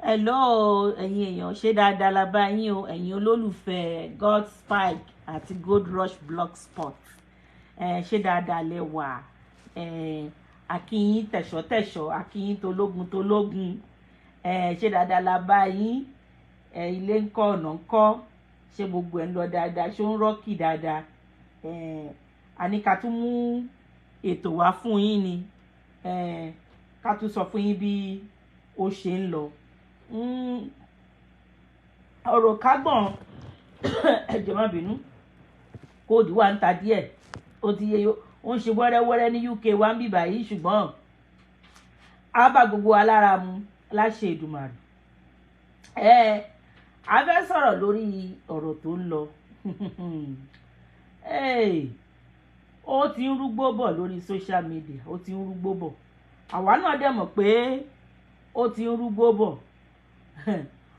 Hello, ẹ̀yin èèyàn, ṣé dáadáa la bá yín o, ẹ̀yin olólùfẹ́ God Spike àti Gold Rush Blogspot. Ẹ ṣé dáadáa lẹ wà. Ẹ akínyín tẹ̀ṣọ́tẹ̀ṣọ́, akínyín tológun tológun. Ẹ ṣé dáadáa la bá yín. Ẹ ilé ńkọ́, ọ̀nà ńkọ́, ṣé gbogbo ẹ̀ ń lọ dáadáa, ṣé ó ń rọ́ọ̀kì dáadáa? Ẹ àní ká tún mú ètò wá fún yín ni, ẹ ká tún sọ fún yín bí ó ṣe ń lọ. Ọ̀rọ̀ kágbọ̀n, ẹ jọ̀ọ́ má bínú, kóòdù wà ń ta díẹ̀, ó ti yẹ, ó ń ṣe wẹ́rẹ́wẹ́rẹ́ ní UK wa ń bì báyìí, ṣùgbọ́n á bá gbogbo wa lára mu láṣẹ Èdùmàrè. Ẹ a fẹ́ sọ̀rọ̀ lórí ọ̀rọ̀ tó ń lọ. Ó ti ń rúgbó bọ̀ lórí social media, ó ti ń rúgbó bọ̀. Àwa náà dẹ̀ mọ̀ pé ó ti ń rúgbó bọ̀.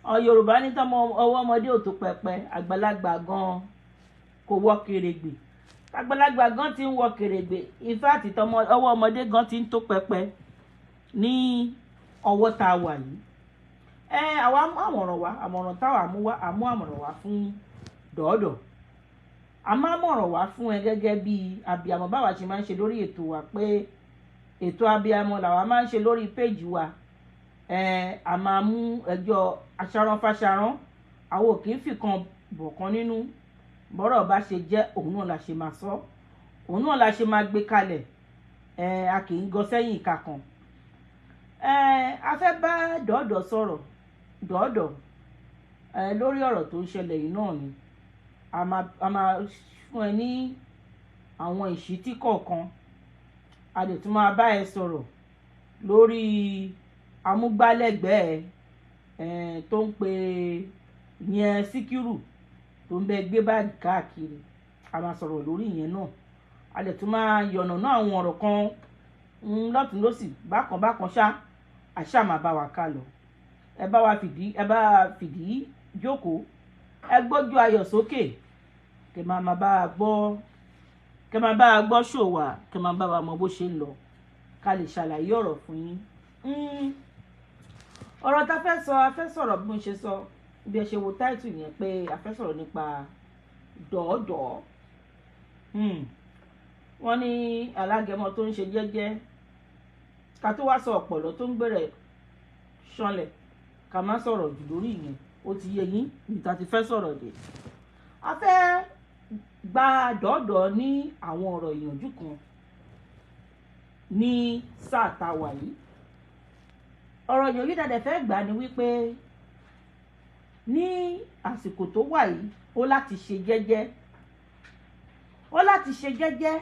Ọ Yorùbá ní tọmọ ọwọ́ ọmọdé ò tó pẹpẹ, àgbàlagbà gan kò wọ́ kèrègbè. Àgbàlagbà gan ti ń wọ kèrègbè. In fact, tọmọ ọwọ́ ọmọdé gan ti ń tó pẹpẹ ní ọwọ́ tá a wà yìí. Ẹ àwa mú àmọ̀ràn wá, àmọ̀ràn táwa mú wá, àmú àmọ̀ràn wá fún dọ̀ọ́dọ̀. A máa mọ̀ràn wá fún ẹ gẹ́gẹ́ bí abiyamọ, báwa ṣe máa ń ṣe lórí ètò wa, pé ètò abiyamọ làwa máa ń ṣe lórí péjì wa. Ẹ a máa mú ẹjọ́ aṣaran fáṣaran, àwọn ò kì í fìkan bọ̀kan nínú. Bọ́rọ̀ bá ṣe jẹ́, òun náà la ṣe máa sọ, òun náà la ṣe máa gbé kalẹ̀. Ẹ a kì í gọ sẹ́yìn ìka kan. Ẹ a fẹ́ bá dọ̀ọ́dọ̀ sọ̀rọ̀, dọ̀ọ́dọ̀ ẹ lórí ọ̀rọ̀ tó ń ṣẹlẹ̀ yìí náà ni. A máa fún ẹ ní àwọn ìṣítí kọ̀ọ̀kan, a lè tún máa bá ẹ sọ̀rọ̀ lórí amúgbálẹ́gbẹ̀ẹ́ ẹ tó ń pe yẹn Síkírù tó ń bẹ gbé báàgì káàkiri. A máa sọ̀rọ̀ lórí ìyẹn náà. A lè tún máa yànnàná àwọn ọ̀rọ̀ kan lọ́tùn lósì, bákan bákan ṣá, àṣà máa bá wa ká lọ. Ẹ bá wa fìdí, ẹ bá wa fìdí jókòó, ẹ gbójú ayọ̀ sókè, kẹ máa máa bá a gbọ́, kẹ máa bá a gbọ́ ṣòwà, kẹ máa bá wa mọ bó ṣe ń lọ, ká lè ṣàlàyé ọ̀rọ̀ fún yín. Ọ̀rọ̀ tá fẹ́ sọ, a fẹ́ sọ̀rọ̀ bí mo ṣe sọ, bí ẹ ṣe wo táìtù yẹn, pé a fẹ́ sọ̀rọ̀ nípa dọ̀ọ́dọ̀ọ́. Wọ́n ní alágẹmọ tó ń ṣe jẹ́jẹ́, ká tó wá sọ ọ̀pọ̀lọ́ tó ń gbèrè ṣanlẹ̀, ká má sọ̀rọ̀ jù lórí ìyẹn. Ó ti yé yín níta ti fẹ́ sọ̀rọ̀ dé. A fẹ́ gba dọ̀ọ́dọ̀ ní àwọn ọ̀rọ̀ ìyànjú kan ní sáà tá a wà yìí. Ọ̀rọ̀ ìyànjú dàdẹ̀ fẹ́ gbà ni wípé ní àsìkò tó wà yìí, ó láti ṣe jẹ́jẹ́, ó láti ṣe jẹ́jẹ́,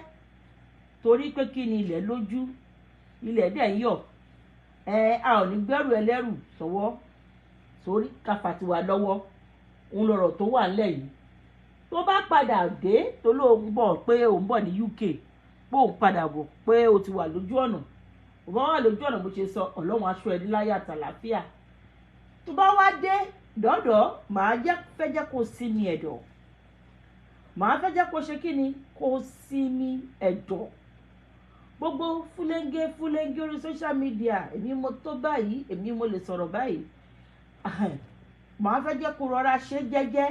torí pé kí ni? Ilẹ̀ lójú, ilẹ̀ dẹ̀ ń yọ̀. Ẹ a ò ní gbẹ́rù ẹlẹ́rù sọ́wọ́ sórí káfà tiwa lọ́wọ́. Òun lọ̀rọ̀ tó wà ńlẹ̀ yìí. Tó bá padà dé, tó lóun bọ̀, pé òun bọ̀ ní UK, pé òun padà bọ̀, pé o ti wà lójú ọ̀nà, ò bá wà lójú ọ̀nà, bó ṣe sọ, Ọlọ́run aṣọ ẹni láyà àtàlàáfíà. Tó bá wá dé, dọ́dọ̀, màá jẹ́ fẹ́ jẹ́ kó sinmi ẹ̀dọ̀. Màá fẹ́ jẹ́ kó ṣe kí ni? Kó sinmi ẹ̀dọ̀. Gbogbo fúlẹ́ńgé fúlẹ́ńgé orí social media, èmi mo tó báyìí, èmi mo lè sọ̀rọ̀ báyìí, màá fẹ́ jẹ́ kó rọra ṣe jẹ́jẹ́,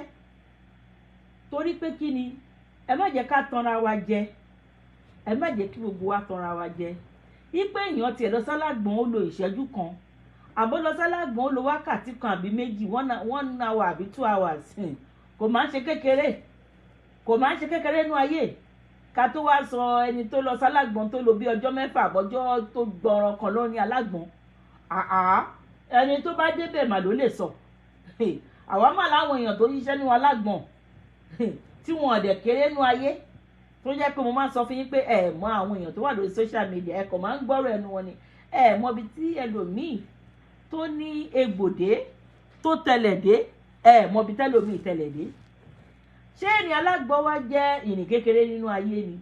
torí pé kí ni? Ẹ má jẹ́ ká tanra wa jẹ, ẹ má jẹ́ kí gbogbo wa tanra wa jẹ ipe èèyàn tiẹ̀ lọ sálágbọ̀n, ó lo ìṣẹ́jú kan, àbó lọ sálágbọ̀n, ó lo wákàtí kan àbí méjì, 1 hour àbí 2 hours, kò máa ń ṣe kékeré, kò máa ń ṣe kékeré nú ayé. Ká tó wá sọ ẹni tó lọ sálágbọ̀n, tó lò bí ọjọ́ 6 àbọ̀jọ́ tó gbọ̀ràn kan ló ní alágbọ̀n. Àá, ẹni tó bá débẹ̀ mà ló lè sọ. Àwa mà láwọn èèyàn tó ṣiṣẹ́ nínú alágbọ̀n tí wọn ọ̀dẹ̀ kéré nú ayé, tó jẹ́ pé mo máa ń sọ fún yín pé ẹ mọ àwọn èèyàn tó wà lórí social media, ẹ kàn máa ń gbọ́rọ̀ ẹnu wọn ni. Ẹ mọ ibi tí ẹlòmíì tó ní egbòdé tó tẹlẹ̀ dé, ẹ mọ ibi tẹlòmíì tẹlẹ̀ dé. Ṣé ìrìn alágbọ̀n wa jẹ́ ìrìn kékeré nínú ayé ni?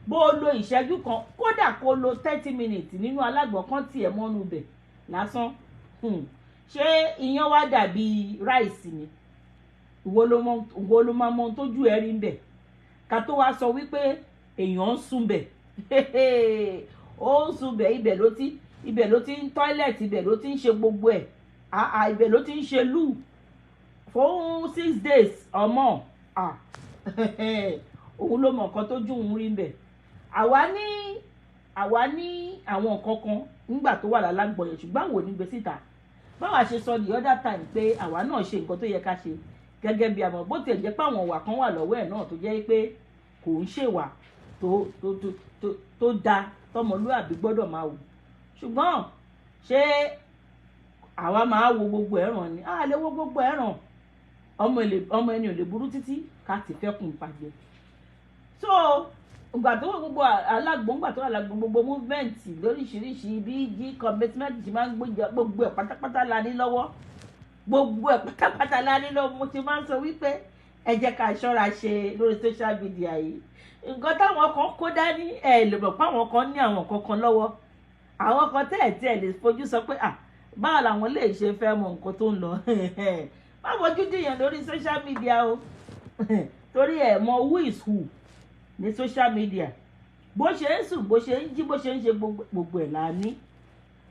Bó o lo ìṣẹ́jú kan, kódà kó lo 30 minutes nínú alágbọ̀n kan tiẹ̀ mọ́nú bẹ̀ lásán, ṣé iyán wá dàbí rice ni? Ìwọ ló máa mọ ohun tójú ẹ rí ń bẹ̀. Ká tó wá sọ wípé èèyàn ń sùn bẹ̀, ó ń sùn bẹ̀, ibẹ̀ ló ti ń toilet, ibẹ̀ ló ti ń ṣe gbogbo ẹ̀. Àà, ibẹ̀ ló ti ń ṣe lù fún 6 days ọmọ. Òun ló mọ nǹkan tó jù òun rí bẹ̀. Àwa ní àwọn nǹkan kan nígbà tó wà lálágbọ̀n yẹn, ṣùgbọ́n àwọn ò ní gbé síta. Báwa ṣe sọ the other time pé àwa náà ṣe nǹkan tó yẹ ká ṣe gẹ́gẹ́ bí àmọ́, bó tiẹ̀ jẹ́ pé àwọn ìwà kan wà lọ́wọ́ ẹ̀ náà tó jẹ́ pé kò ń ṣèwà tó da tọmọlúàbí gbọ́dọ̀ máa wù, ṣùgbọ́n ṣé àwa máa wo gbogbo ẹ̀ràn ni? A lè wo gbogbo ẹ̀ràn. Ọmọ ẹni ò lè burú títí ká ti fẹ́ kùn pàjẹ́. So ìgbà tó wà gbogbo alágbọ̀n, ìgbà tó wà lágbọ̀n, gbogbo movement lóríṣiríṣi, bí jí commitment ṣe máa ń gbójà, gbogbo ẹ̀ pátápátá la ní lọ́wọ́, gbogbo ẹ̀ pátápátá la ní lọ́wọ́. Mo ti máa ń sọ wípé ẹ jẹ́ ká ṣọ́ra ṣe lórí social media yìí. Nǹkan táwọn kan kó dání, ẹ lè mọ̀ pé àwọn kan ní àwọn nǹkan kan lọ́wọ́, àwọn kan tẹ́ ẹ̀ tí ẹ lè fojú sọ pé, ah, báwo làwọn lè ṣe fẹ́ mọ nǹkan tó ń lọ. Má fojú dìyàn lórí social media o, torí ẹ mọ who is who ní social media. Bó ṣe ń sùn, bó ṣe ń jí, bó ṣe ń ṣe, gbogbo ẹ̀ la ní.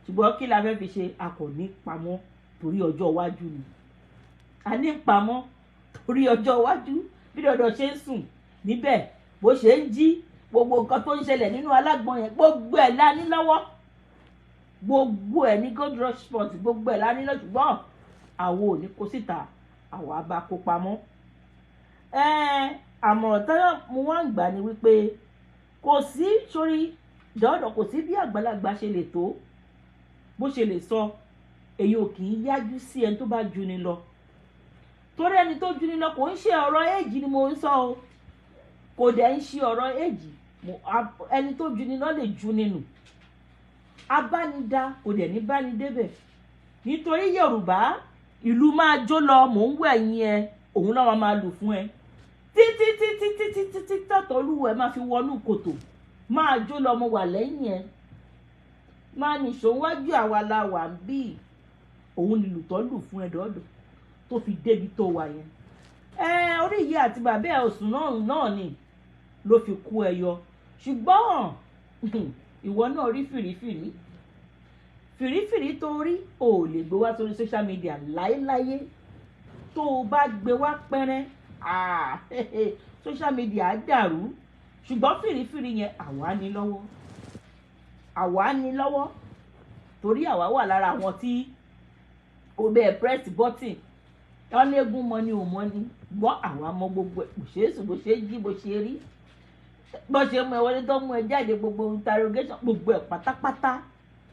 Ṣùgbọ́n kí la fẹ́ fi ṣe? A kò ní pamọ́ torí ọjọ́ iwájú ni. A ní pamọ́ torí ọjọ́ iwájú. Bí dandan ṣe ń sùn níbẹ̀, bó ṣe ń jí, gbogbo nǹkan tó ń ṣẹlẹ̀ nínú alágbọ̀n yẹn, gbogbo ẹ̀ la ní lọ́wọ́. Gbogbo ẹ̀ ní Gold Rush Sport, gbogbo ẹ̀ la ní lọ́wọ́, ṣùgbọ́n àwọn ò ní kó síta, àwa bá kó pamọ́. Àmọ̀ràn tẹ́lẹ̀ mo wá ń gbà ní wípé kò sí sórí dọ́dọ̀, kò sí bí àgbàlagbà ṣe lè tó, bó ṣe lè sọ, èyí ò kì í yájú sí ẹni tó bá ju ni lọ, torí ẹni tó ju ni lọ, kò ń ṣe ọ̀rọ̀ èjì ni mo ń sọ o, kò dẹ̀ ń ṣe ọ̀rọ̀ èjì. Ẹni tó ju ni lọ lè ju ni nù. Abánidá kò dẹ̀ ní báni débẹ̀, nítorí Yorùbá, ìlú máa jó lọ, mò ń wẹ̀ yín ẹ, òun náà máa lù fún ẹ títí títí títí títí tọ̀tọ̀ olúwẹ̀ máa fi wọnú kòtò. Máa jó lọ, mo wà lẹ́yìn ẹ, máa nìṣó wájú, àwa la wà ń bí. Òun ni lùtọ́ lù fún ẹ dọ́dọ̀ tó fi débi tó wà yẹn. Ẹ orí ìyá àti bàbá ẹ òsùn náà ni ló fi kú ẹ yọ, ṣùgbọ́n ìwọ náà rí fìrífìrí. Fìrífìrí tó rí, ò lè gbé wá sórí social media láéláyé. Tó o bá gbé wá pẹ́rẹ́, ah, social media á dàrú. Ṣùgbọ́n fìrífìrí yẹn, àwa ní lọ́wọ́, àwa ní lọ́wọ́, torí àwa wà lára àwọn tí ó bẹ́ẹ̀ press button. Wọ́n ní eégún mọ ni ò mọ ni gbọ́, àwa mọ gbogbo ẹ̀, bó ṣe é sùn, bó ṣe é jí, bó ṣe rí, bó ṣe mú ẹ wọlé, tó mú ẹ jáde, gbogbo interrogation, gbogbo ẹ̀ pátápátá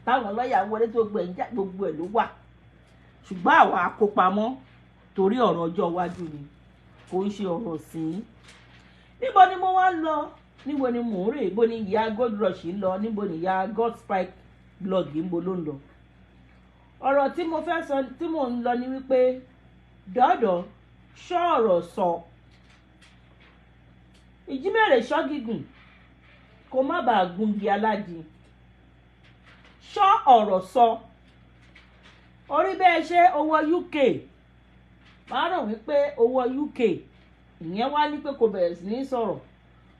táwọn lọ́ọ̀yà wọlé tó gbogbo ẹ̀ ń já, gbogbo ẹ̀ ló wà. Ṣùgbọ́n àwa kó pamọ́ torí ọ̀rọ̀ ọjọ́ iwájú ni, kò ń ṣe ọ̀rọ̀ sí i. Níbo ni mo wá ń lọ? Níbo ni mò ń rè? Níbo ni ìyá Gold Rush ń lọ? Níbo ni ìyá God Spike blog, níbo ló ń lọ? Ọ̀rọ̀ tí mo fẹ́ sọ, tí mò ń lọ ni wípé dọ́dọ̀ ṣọ́ọ̀rọ̀ sọ, ìjímèrè ṣọ́ gígùn kó má bàa gungi alájí. Ṣọ́ ọ̀rọ̀ sọ orí bẹ́ẹ̀ ṣe owó UK máa rò wípé owó UK ìyẹn wá ní pé kò bẹ̀rẹ̀ sí ní sọ̀rọ̀.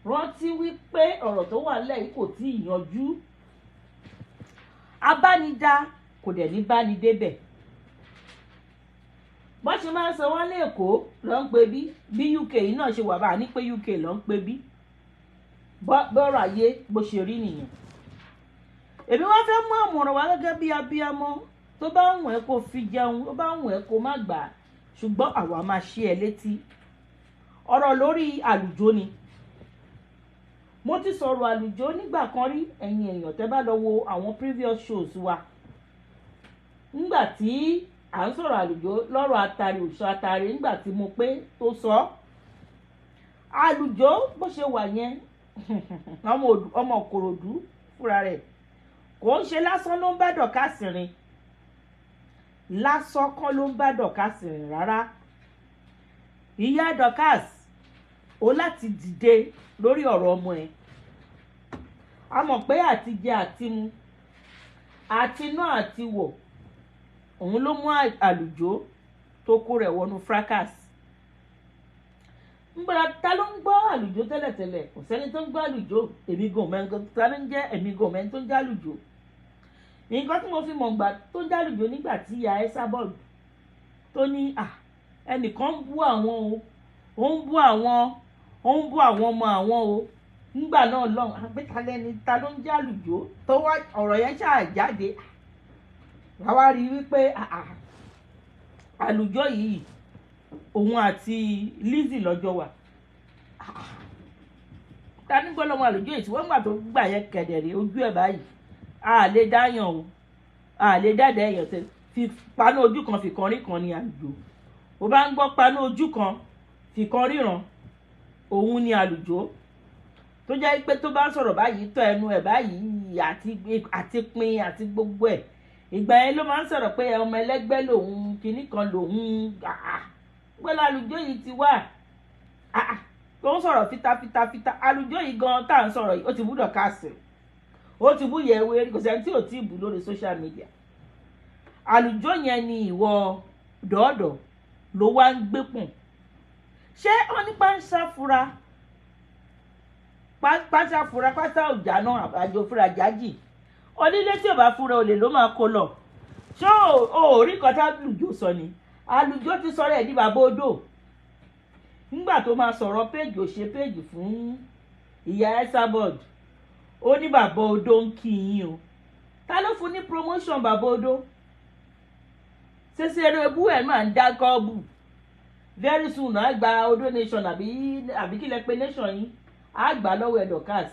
Rántí wípé ọ̀rọ̀ tó wà lẹ́yìn kò tí ì yanjú. Abánidá kò dẹ̀ ní báni débẹ̀. Bọ́n ṣe máa ń sọ wọ́n lẹ́kọ̀ọ́ ló ń pe bí bí UK yìí náà ṣe wà bá a ní pé UK ló ń pe bí bọ́rọ̀ ayé bó ṣe rí nìyẹn. Èmi wá fẹ́ mú àmọ̀ràn wá gẹ́gẹ́ bí abiyamọ. Tó bá ń wọ̀n ẹ́ kó fi jẹun, tó bá ń wọ̀n ẹ́ kó má gbà á, ṣùgbọ́n àwa máa ṣe ẹ létí. Ọ̀rọ̀ lórí àlùjọ ni. Mo ti sọ̀rọ̀ àlùjọ nígbà kan rí. Ẹ̀yin èèyàn, tẹ́ bá lọ wo àwọn previous shows wa nígbà tí à ń sọ̀rọ̀ àlùjọ lọ́rọ̀ atari òṣù atari, nígbà tí mo pé tó sọ àlùjọ bó ṣe wà yẹn, ọmọ Òkòròdú fúnra rẹ̀, kò ń ṣe lásán ló ń bá Dorcas rìn, lásán kọ́ ló ń bá Dorcas rìn rárá. Ìyá Dorcas, ó láti dìde lórí ọ̀rọ̀ ọmọ ẹ̀. A mọ̀ pé àti jẹ àti mu, àti ná àti wọ̀, òun ló mú àlùjọ tó kó rẹ̀ wọnú fracas. Ngbọ́dọ̀ ta ló ń gbọ́ àlùjọ tẹ́lẹ̀tẹ́lẹ̀? Kò sẹ́ni tó ń gbọ́ àlùjọ. Èmi gan mẹ́rin ta ló ń jẹ́, èmi gan mẹ́rin tó ń jẹ́ àlùjọ. Nǹkan tí mo fi mọ̀ gbà tó ń jẹ́ àlùjọ nígbà tí ìyá Esabod Tó ní ẹnìkan ń bú àwọn o, ó ń bú àwọn, ó ń bú àwọn ọmọ àwọn o nígbà náà lọ́hùn. Àgbékalẹ̀ ta ló ń jẹ́ Àlùjọ tó wá ọ̀rọ̀ yẹn ṣáà jáde. Àwa rí i wípé Àlùjọ yìí, òun àti Lizzy lọ́jọ́ wà. Ta ní gbọ́ lọ́mọ Àlùjọ yìí tí wọ́n gbà tó gbà yẹn kẹ̀dẹ̀rẹ̀ ojú ẹ̀ báyìí? A lè dáyàn o, a lè dáadáa èèyàn tẹ fi paná ojú kan fi kan rí kan ní Àlùjọ. Ó bá ń gbọ́ paná ojú kan fi kan ríran, òun ni Àlùjọ, tó jẹ́ pé tó bá ń sọ̀rọ̀ báyìí, tọ́ ẹnu ẹ̀ báyìí àti pin àti gbogbo ẹ̀. Ìgbà yẹn ló máa ń sọ̀rọ̀ pé ọmọ ẹlẹ́gbẹ́ lòun, kinní kan lòun. Gbọ́dọ̀ Àlùjọ yìí ti wà tó ń sọ̀rọ̀ fitafitafita. Àlùjọ yìí gan tá à ń sọ̀rọ̀ yìí, ó ti bú Dorcas, ó ti bú yẹ̀wé, kò sẹ́ni tí ò tí ì bú lórí social media. Àlùjọ yẹn ni ìwọ dọ̀ọ̀dọ̀ ló wá ń gbé pọ̀n. Ṣé wọ́n ní pánsá fura, pánsá fura, pátá ọjà náà àjò fura jájì? Onílé tí ò bá fura, olè ló máa kó lọ. Ṣé o ò rí nǹkan tá Àlùjọ sọ ni? Àlùjọ ti sọ̀rọ̀ ẹ̀ ní bàbá odò nígbà tó máa sọ̀rọ̀ péjì, ò ṣe péjì fún ìyá Esabod. Ó ní bàbá odò ń kí yín o. Ta ló fún ní promotion bàbá odò? Ṣẹṣẹ ebú ẹ̀ máa ń dá kọ́ọ̀bù. Very soon á gba Odò Nation, àbí kí lẹ pé nation yín, á gbà lọ́wọ́ ẹ̀. Dorcas,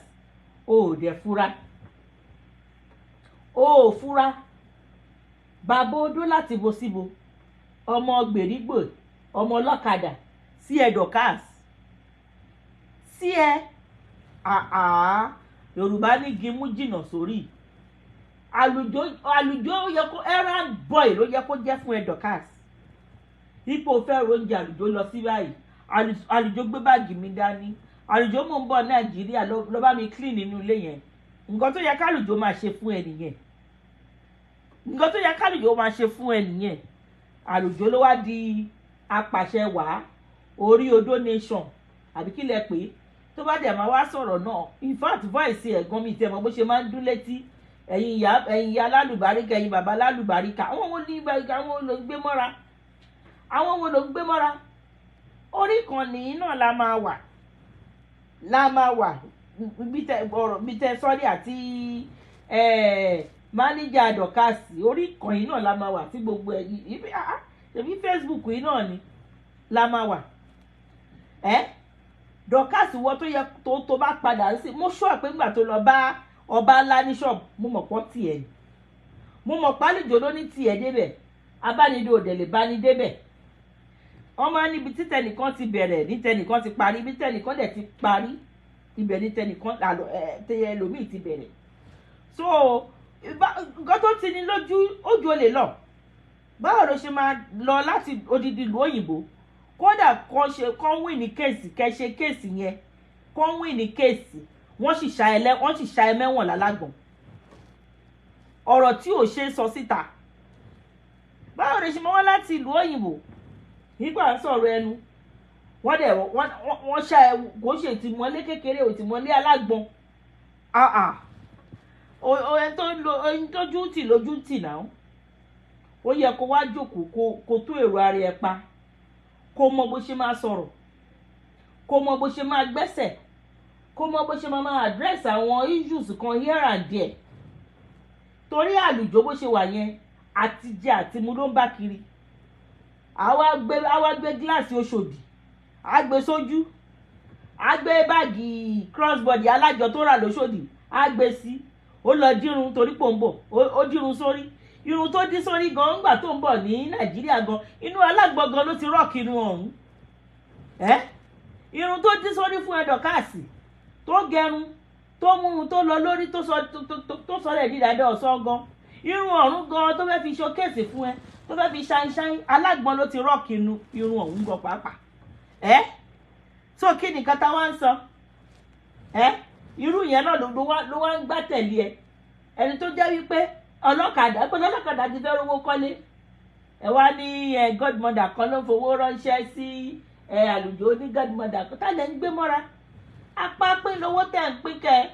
o ò dẹ̀ fura, o ò fura. Bàbá odó láti bo síbo, ọmọ gbèrígbò, ọmọ ọlọ́kadà sí ẹ. Dorcas, sí ẹ àá. Yorùbá ní gimú jìnnà sórí. Àlùjọ, Àlùjọ yẹ kó errand boy ló yẹ kó jẹ́ fún ẹ. Dorcas, ipò fẹ́ oúnjẹ, Àlùjọ lọ sí báyìí, Àlùjọ gbé báàgì mi dání, Àlùjọ mò ń bọ̀ Nàìjíríà, lọ bá mi clean nínú ilé yẹn. Nǹkan tó yẹ kálùjọ máa ṣe fún ẹ nìyẹn. Nǹkan tó yẹ kálùjọ máa ṣe fún ẹ nìyẹn. Àlùjọ ló wá di apàṣẹ wàá orí Odò Nation, àbí kí lẹ pé? Tó bá dẹ̀ máa wá sọ̀rọ̀ náà, in fact, voice ẹ̀ gan mi tẹ̀ mọ́ bó ṣe máa ń dún létí. Ẹ̀yin ìyá, ẹ̀yin ìyá lálùbáríkà, ẹ̀yin bàbá lálùbáríkà, àwọn wo ní, àwọn wo ló ń gbé mọ́ra? Àwọn wo ló ń gbé mọ́ra? Orí kan nìyí náà la máa wà, la máa wà bí tẹ ọ̀rọ̀ bí tẹ sọ́rí àti mánéjà Dorcas. Orí kan yìí náà la máa wà tí gbogbo ẹ̀ ibi ṣèbí Facebook yìí náà ni la máa wà. Ẹ́ Dorcas, wọ tó yẹ tó bá padà sí, mo ṣọ́ pé ńgbà tó lọ bá ọba ńlá ní ṣọ́ọ̀bù, mo mọ̀ pọ́ tiẹ̀ ni, mo mọ̀ pálíjò ló ní tiẹ̀ débẹ̀. Abánidó òdẹ̀ lè bá ní débẹ̀. Wọ́n máa níbi tí tẹnìkan ti bẹ̀rẹ̀ ní tẹnìkan ti parí, ibi tẹnìkan dẹ̀ ti parí, ibẹ̀ ní tẹnìkan ẹ̀ ẹlòmíì ti bẹ̀rẹ̀. So nǹkan tó ti ní lójú ojú olè lọ, báwo ló ṣe máa lọ láti odidi ìlú òyìnbó? Kódà kan ṣe kán win ní case, kẹ́ ṣe case yẹn, kán win ní case, wọ́n sì ṣa ẹ, wọ́n sì ṣa ẹ mẹ́wọ̀n lálágbọ̀n. Ọ̀rọ̀ tí ò ṣe é sọ síta, báwo ló ṣe máa wá láti ìlú òyìnbó nígbà ń sọ̀rọ̀ ẹnu? Wọ́n dẹ̀ wọ́n ṣá ẹ, kò ṣe ìtìmọ́lé kékeré, ìtìmọ́lé alágbọ̀n. Ẹni tó lo ẹni tójú tì lójú tì náà, ó yẹ kó wá jókòó, kó tó èrò ara ẹ pa, kó mọ bó ṣe máa sọ̀rọ̀, kó mọ bó ṣe máa gbẹ́sẹ̀, kó mọ bó ṣe máa address àwọn issues kan here and there. Torí Àlùjọ bó ṣe wà yẹn, àti jẹ àti mu ló ń bá kiri. Àwa gbé gíláàsì Oṣòdì, á gbé sójú, á gbé báàgì crossbody alájọ tó rà lóṣòdì, á gbé sí. Ó lọ dírun torí pò ń bọ̀, ó dírun sórí. Irun tó dí sórí gan ńgbà tó ń bọ̀ ní Nàìjíríà gan, inú alágbọ̀n gan ló ti rock irun ọ̀hún ẹ́. Irun tó dí sórí fún ẹ, Dorcas, tó gẹrun, tó mú un tó lọ lórí, tó sọ rẹ̀ dídàdé ọ̀sán gan, irun ọ̀hún gan tó fẹ́ fi showcase fún ẹ, tó fẹ́ fi ṣáínṣáín, alágbọ̀n ló ti rock inú irun ọ̀hún gan pàápàá ẹ́. So kí ni nǹkan táwa ń sọ ẹ́? Irú yẹn náà ló wá ń gbá tẹ̀lé ẹ. Ẹni tó jẹ́ wípé ọlọ́kadà pé ọlọ́kadà ti fẹ́ rówó kọ́lé ẹ, wá ní ẹ godmother kan ló ń fowó ránṣẹ́ sí ẹ. Àlùjọ ní godmother kan tá lẹ́ ń gbé mọ́ra. Apá pín lówó tẹ̀ ń pín kẹ́,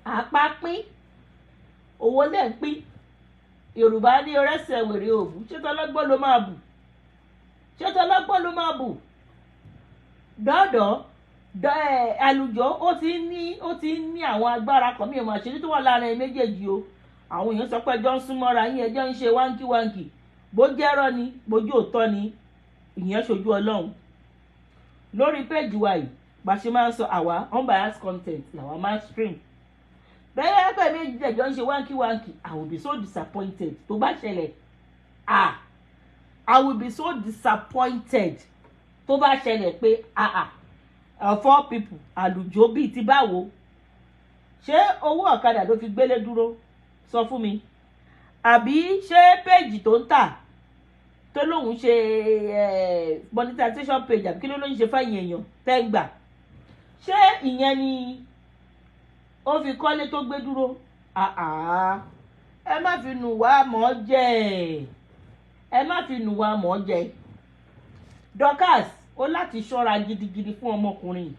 apá pín owó lẹ́ ń pín. Yorùbá ní ọrẹ́sẹ̀ wèrè òbú, ṣé tọ́lọ́gbọ́n ló máa bù? Ṣé tọlọ́gbọ́n ló máa bù? Dọ́dọ̀ àlùjọ, ó ti ń ní àwọn agbára kan. Mi ò mọ̀ àṣírí tó wà láàrin méjèèjì o. Àwọn èèyàn sọ pé ẹjọ́ ń súnmọ́ra yín, ẹjọ́ ń ṣe wáńkì-wáńkì. Bó jẹ́rọ́ ni, bójú òótọ́ ni, ìyẹn ṣojú Ọlọ́run. Lórí péjì wa yìí, bá ṣe máa ń sọ, àwa unbiased content làwa máa ń stream. Bẹ́ẹ̀ pẹ̀ méjì ẹjọ́ ń ṣe wáńkì-wáńkì, I will be so disappointed tó bá ṣẹlẹ̀. Ah, I will be so disappointed tó bá ṣẹlẹ̀ pé, ah ah, of all people, àlùjọ bíi ti báwo? Ṣé owó ọ̀kadà ló fi gbélé dúró? Sọ fún mi. Àbí ṣé péjì tó ń tà, tó lóun ṣe monetization page, àbí kí ló ló ń ṣe fáyìn èèyàn tẹ́ ń gbà, ṣé ìyẹn ni ó fi kọ́lé tó gbé dúró? Ẹ má fi nù wá mọ́ jẹ́, ẹ má fi nù wá mọ́ jẹ́. Dorcas, ó láti ṣọ́ra gidigidi fún ọmọkùnrin yìí.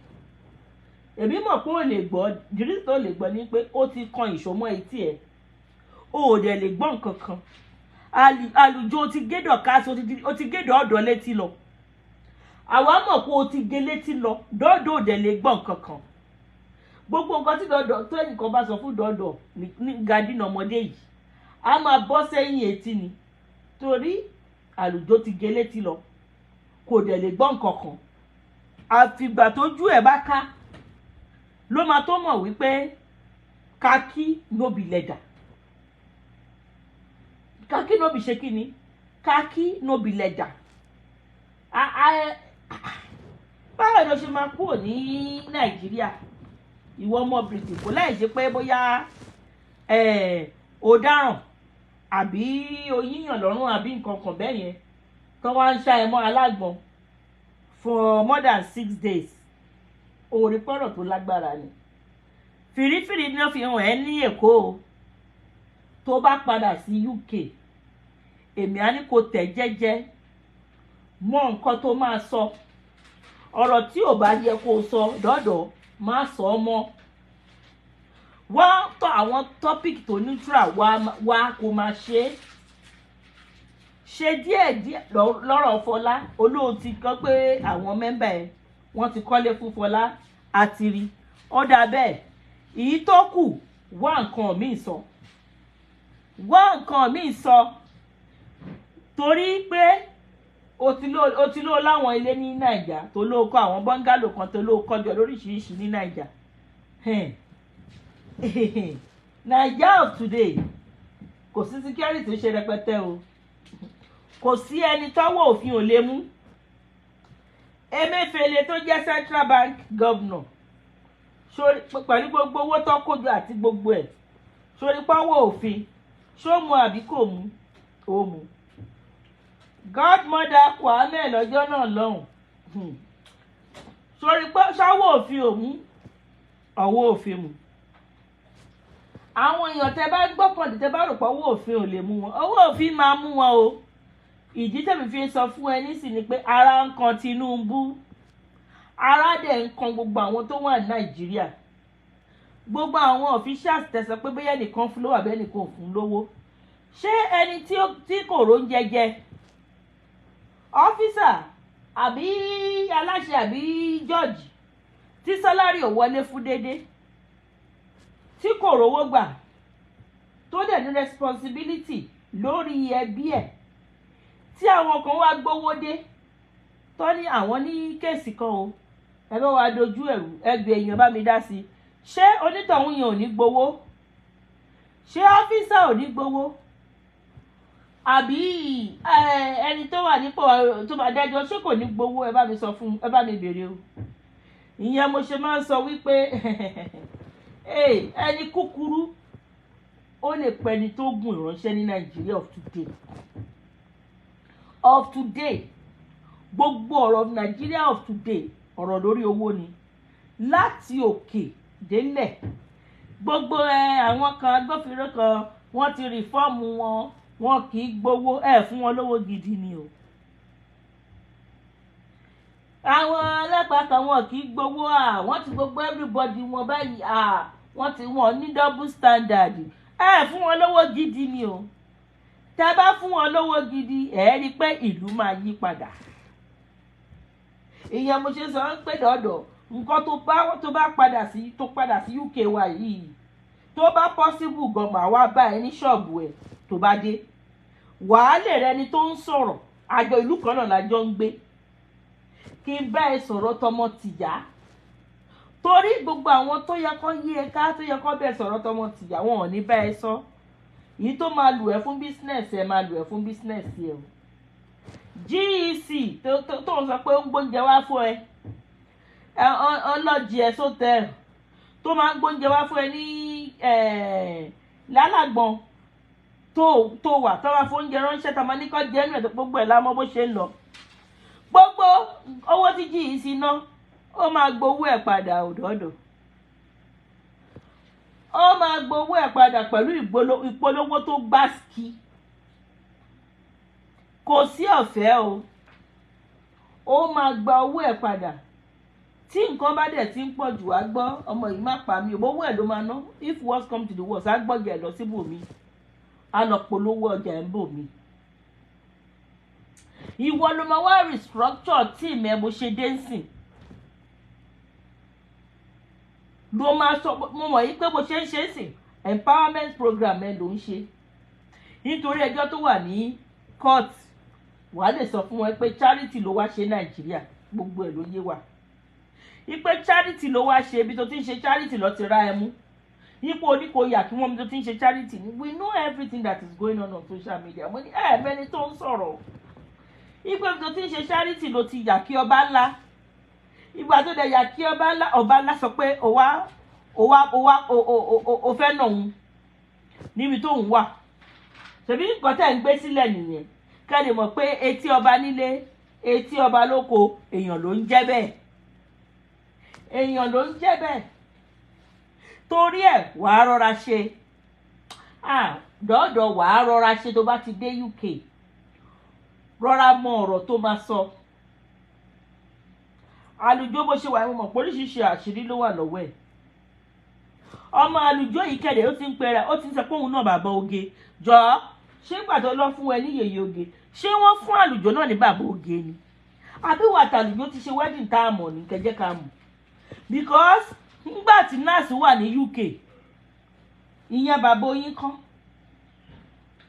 Èmi mọ̀ pé ó lè gbọ́ dìrí tó lè gbọ́ ni pé ó ti kan ìṣó mọ́ etí ẹ̀, o ò dẹ̀ lè gbọ́ nǹkan kan. Àlùjọ ti gé Dorcas, ó ti gé dọ́ọ̀dọ̀ létí lọ. Àwa mọ̀ pé o ti gé létí lọ. Dọ́ọ̀dọ̀ ò dẹ̀ lè gbọ́ nǹkan kan. Gbogbo nǹkan tí dọ́ọ̀dọ̀ tó ẹnìkan bá sọ fún dọ́ọ̀dọ̀ ní gadínà ọmọdé yìí, a máa bọ́ sẹ́yìn etí ni, torí àlùjọ ti gé létí lọ, kò dẹ̀ lè gbọ́ nǹkan kan. Àfìgbà tójú ẹ̀ bá ká ló máa tó mọ̀ wípé khaki no be leather. Khaki no be ṣe kí ni? Khaki no be leather. Báwo ló ṣe máa kúrò ní Nàìjíríà, ìwọ ọmọ Britain, kò láì ṣe pé bóyá o dáràn àbí o yíyàn lọ́rùn àbí nǹkan kan bẹ́ẹ̀ yẹn, tó wá ń ṣá ẹ mọ́ alágbọ̀n for more than 6 days? Òòrè pọ̀rọ̀ tó lágbára ni. Fìrífìrí ni wọ́n fi hàn ẹ́ ní Èkó o. Tó bá padà sí UK, èmi á ní kó tẹ̀ jẹ́jẹ́ mọ nǹkan tó máa sọ. Ọ̀rọ̀ tí ò bá yẹ kó o sọ, dọ́dọ̀ má sọ ọ́ mọ́. Wá tọ́ àwọn topic tó neutral wá wá kó máa ṣe é ṣe díẹ̀ díẹ̀. Lọ́rọ̀ Fọlá, olóhùn ti kọ́ pé àwọn member ẹ̀, wọ́n ti kọ́lé fún Fọlá àti rí. Ó dà bẹ́ẹ̀. Èyí tó kù, wá nǹkan míì sọ, wá nǹkan míì sọ, torí pé o ti ló láwọn ilé ní Nàìjà, tó ló kọ́ àwọn bungalow kan, tó ló kọjọ lóríṣiríṣi ní Nàìjà. Nàìjà of today, kò sí security tó ṣe rẹpẹtẹ o. Kò sí ẹni tọ́wọ́ òfin ò lè mú. Emefiele tó jẹ́ Central Bank governor, pẹ̀lú gbogbo owó tó kójọ àti gbogbo ẹ̀, sórí pọ́wọ́ òfin ṣó mu àbí kò mú? Ó mú. Godmother Kwame lọ́jọ́ náà lọ́hùn, sórí pé ṣáwọ́ òfin ò mú? Ọwọ́ òfin mú. Àwọn èèyàn tẹ bá gbọ́kànlé, tẹ bá rò pé ọwọ́ òfin ò lè mú wọn, ọwọ́ òfin máa mú wọn o. Ìdí tẹ̀mí fi ń sọ fún ẹ nísìnyí ni pé ara ń kan Tinubu, ara dẹ̀ ń kan gbogbo àwọn tó wà ní Nàìjíríà, gbogbo àwọn officials tẹ̀sán pé bóyá ẹnìkan fún lówó àbí ẹnìkan ò fún lówó. Ṣé ẹni tí kò róúnjẹ jẹ, officer àbí aláṣẹ àbí judge, tí salary ò wọlé fún déédéé, tí kò rówó gbà, tó dẹ̀ ní responsibility lórí ẹbí ẹ̀, tí àwọn kan wá gbówó dé, tó ní àwọn ní case kan o, ẹ bá wa dojú ẹ̀rù ẹgbẹ́ èèyàn bá mi dá sí i, ṣé onítọ̀hún yẹn ò ní gbowó? Ṣé officer ò ní gbowó? Àbí ẹni tó wà nípò tó bá dájọ́, ṣé kò ní gbowó? Ẹ bá mi sọ fún, ẹ bá mi béèrè o. Ìyẹn mo ṣe máa ń sọ wípé ẹni kúkúrú ó lè pẹni tó gùn ìránṣẹ́ ní Nàìjíríà of today, of today. Gbogbo ọ̀rọ̀ Nàìjíríà of today, ọ̀rọ̀ lórí owó ni láti òkè délẹ̀. Gbogbo ẹ àwọn kan, agbófinró kan, wọ́n ti reform wọn, wọn kì í gbowó. Ẹ fún wọn lówó gidi ni o. Àwọn ọlọ́pàá kan, wọn kì í gbowó à wọ́n ti gbogbo everybody wọn báyìí à wọ́n ti wọ́n ní double standard. Ẹ fún wọn lówó gidi ni o. Tẹ́ bá fún wọn lówó gidi, ẹ rí i pé ìlú máa yí padà. Ìyẹn mo ṣe sọ pé dọ̀dọ̀ nǹkan tó bá padà sí, tó padà sí UK wa yìí, tó bá possible gan, màá wá bá ẹ ní ṣọ́ọ̀bù ẹ. Tó bá dé, wàá lè rẹni tó ń sọ̀rọ̀. Àjọ ìlú kan náà lájọ ń gbé, kí n bá ẹ sọ̀rọ̀ tọmọ tìyá, torí gbogbo àwọn tó yẹ kó yí ẹ ká, tó yẹ kó bẹ́ẹ̀ sọ̀rọ̀ tọmọ tìyá, wọn ò ní bá ẹ sọ. Èyí tó máa lù ẹ́ fún business ẹ, máa lù ẹ́ fún business ẹ o. GEC tó ń sọ pé ó ń gbóúnjẹ wá fún ẹ, ọlọ́jì ẹ sótẹ́ẹ̀lì, tó máa ń gbóúnjẹ wá fún ẹ ní lálàgbọ̀n tó wà, tó bá fóúnjẹ ránṣẹ́, tá a máa ní kọ́ jẹ́ nù ẹ̀, tó gbogbo ẹ̀ lámọ́ bó ṣe ń lọ. Gbogbo owó tí GEC ná, ó máa gbowó ẹ̀ padà òdòdó. Ó máa gbowó ẹ̀ padà pẹ̀lú ìpolówó tó gbáski. Kò sí ọ̀fẹ́ o. Ó máa gba owó ẹ̀ padà. Tí nǹkan bá dẹ̀ ti ń pọ̀ jù, á gbọ́ ọmọ yìí má pa mí, owó ẹ̀ ló máa ná. If worst come to the worst, á gbọ́jà ẹ̀ lọ síbòmí, á lọ polówó ọjà ẹ̀ ń bò mí. Ìwọ ló máa wá restructure team ẹ. Bó ṣe dé nsìn ló máa sọ. Mo mọ̀ yí pé bó ṣe ń ṣe é sìn, empowerment program ẹ ló ń ṣe, nítorí ẹjọ́ tó wà ní court, wàá lè sọ fún wọn pé charity ló wá ṣe Nàìjíríà. Gbogbo ẹ̀ ló yé wa ipe charity ló wá ṣe. Ibi tó ti ń ṣe charity lọ ti ra ẹ mú, ipò oníkóyà kí wọ́n mi tó ti ń ṣe charity ni. We know everything that is going on on social media. Mo ní ẹ mẹ́ni tó ń sọ̀rọ̀ ipe ibi tó ti ń ṣe charity ló ti yà kí ọba ńlá. Ìgbà tó dẹ̀ yà kí ọba ńlá, ọba ńlá sọ pé ó wá ó wá ó wá ó fẹ́ nà òun níbi tó ń wà. Ṣèbí nǹkan tẹ̀ ń gbé sílẹ̀ nìyẹn, kẹ́ lè mọ̀ pé etí ọba nílé, etí ọba lóko, èèyàn ló ń jẹ́ bẹ́ẹ̀, èèyàn ló ń jẹ́ bẹ́ẹ̀. Torí ẹ̀, wàá rọra ṣe dọ́ọ̀dọ̀, wàá rọra ṣe. Tó bá ti dé UK, rọra mọ ọ̀rọ̀ tó máa sọ. Àlùjọ bó ṣe wà, mo mọ̀ pé oríṣiríṣi àṣírí ló wà lọ́wọ́ ẹ̀. Ọmọ àlùjọ yìí kẹ̀dẹ̀, ó ti ń pera, ó ti ń sọ pé òun náà bàbá oge. Jọ, ṣé ìgbà tó lọ fún ẹ ní yèyé oge, ṣé wọ́n fún àlùjọ náà ní bàbá oge ni, àbí wà tàlùjọ ti ṣe wedding tá a mọ̀ ní kẹjẹ́ ká mọ̀? Because ńgbà tí nurse wà ní UK, ìyẹn bàbá oyin kan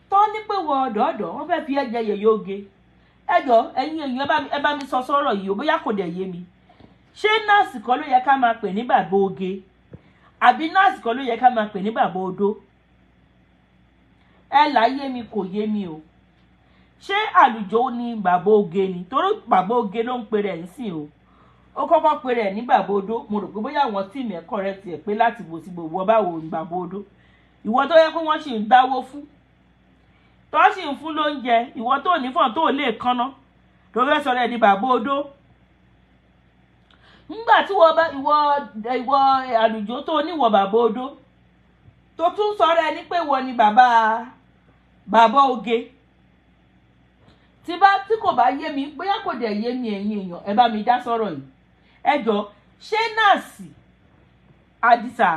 tó ní pé wọ ọ̀dọ̀ọ̀dọ̀, wọ́n fẹ́ fi ẹ̀jẹ̀ yèyé oge. Ẹjọ́, ẹ̀yin èèyàn, ẹ bá mi sọ sọ́rọ̀ yìí o, bóyá kò dẹ̀ yé mi. Ṣé nurse kọ́ ló yẹ ká máa pè ní bàbá oge, àbí nurse kọ́ ló yẹ ká máa pè ní bàbá odó? Ẹ là yé mi, kò yé mi o. Ṣé àlùjọ ní bàbá oge ni? Torí bàbá oge ló ń pe rẹ̀ ń sìn o. Ó kọ́kọ́ pe rẹ̀ ní bàbá odó. Mo rò pé bóyá àwọn team ẹ̀ correct ẹ̀ pé láti bò sí gbogbo báwo ní bàbá odó. Ìwọ tó yẹ pé wọ́n sì ń dáwó fún, tó sì ń fún lóúnjẹ, ìwọ tó ní fọ̀n tó lè kánná, tó fẹ́ sọ̀rọ̀ ẹ̀ di bàbá odó. Ńgbà tí wọ́n bá ìwọ àlùjọ tó níwọ̀ bàbá odó, tó tún sọ̀rọ̀ ẹ ní pé ìwọ ni bàbá oge, tí bá tí kò bá yé mi, bóyá kò dẹ̀ yé mi, ẹ̀yin èèyàn, ẹ bá mi dá sọ̀rọ̀ yìí. Ẹ jọ, ṣé nurse Àdìsá,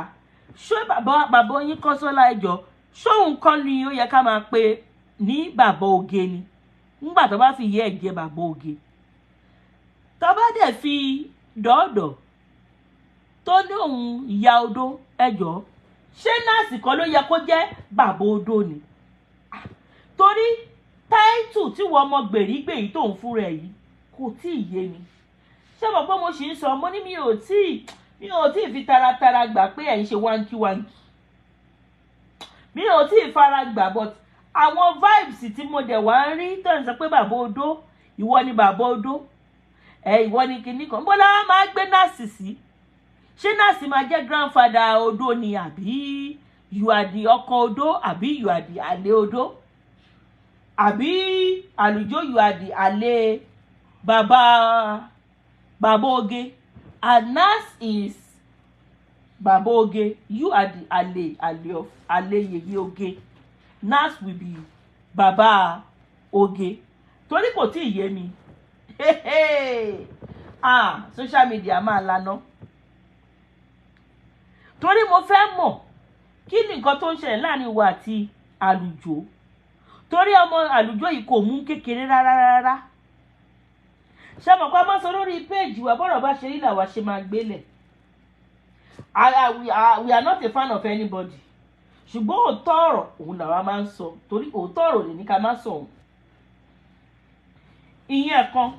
ṣé bàbá oyin Kọ́sọ́lá, ẹ jọ, ṣóun kọ́ ni ó yẹ ká máa pe ní bàbá oge ni, ńgbà tó bá fi yẹ ẹ̀ jẹ bàbá oge, tó bá dẹ̀ fi dọ́ọ̀dọ̀ tó ní òun ìyá odó? Ẹ jọ, ṣé nurse kọ́ ló yẹ kó jẹ́ bàbá odó ni? Torí title tí wọ́n ọmọ gbèrígbèrí tó ń fúnra ẹ̀ yìí kò tí ì yé mi. Ṣé mo pé mo sì ń sọ, mo ní mi ò tí ì fi taratara gbà pé ẹ̀ ń ṣe wanky wanky. Mi ò tí ì fara gbà, but àwọn vibes tí mo dẹ̀ wá ń rí tó ń sọ pé bàbá odó, ìwọ ni bàbá odó ẹ, ìwọ ni kinní kan, bọ́lá máa gbé nurse sí. Ṣé nurse máa jẹ́ grandfather odó ni, àbí you are the ọkọ odó, àbí you are the àlè odó, àbí àlùjọ, you are the àlè bàbá oge, and nurse is bàbá oge, you are the àlè of àlè yèyé oge, nurse will be bàbá oge? Torí kò tí ì yé mi. Ah, social media máa lana, torí mo fẹ́ mọ̀ kí ni nǹkan tó ń ṣẹlẹ̀ láàrin wa àti àlùjọ, torí ọmọ àlùjọ yìí kò mú kékeré rárá rárá. Ṣé mo pa máa sọ lórí péèjì wa, bọ́rọ̀ bá ṣe rí làwa ṣe máa gbélẹ̀. We are not a fan of anybody, ṣùgbọ́n òótọ́ ọ̀rọ̀ òun làwa máa ń sọ, torí òótọ́ ọ̀rọ̀ lè ní ká má sọ òun. Ìyẹn kan,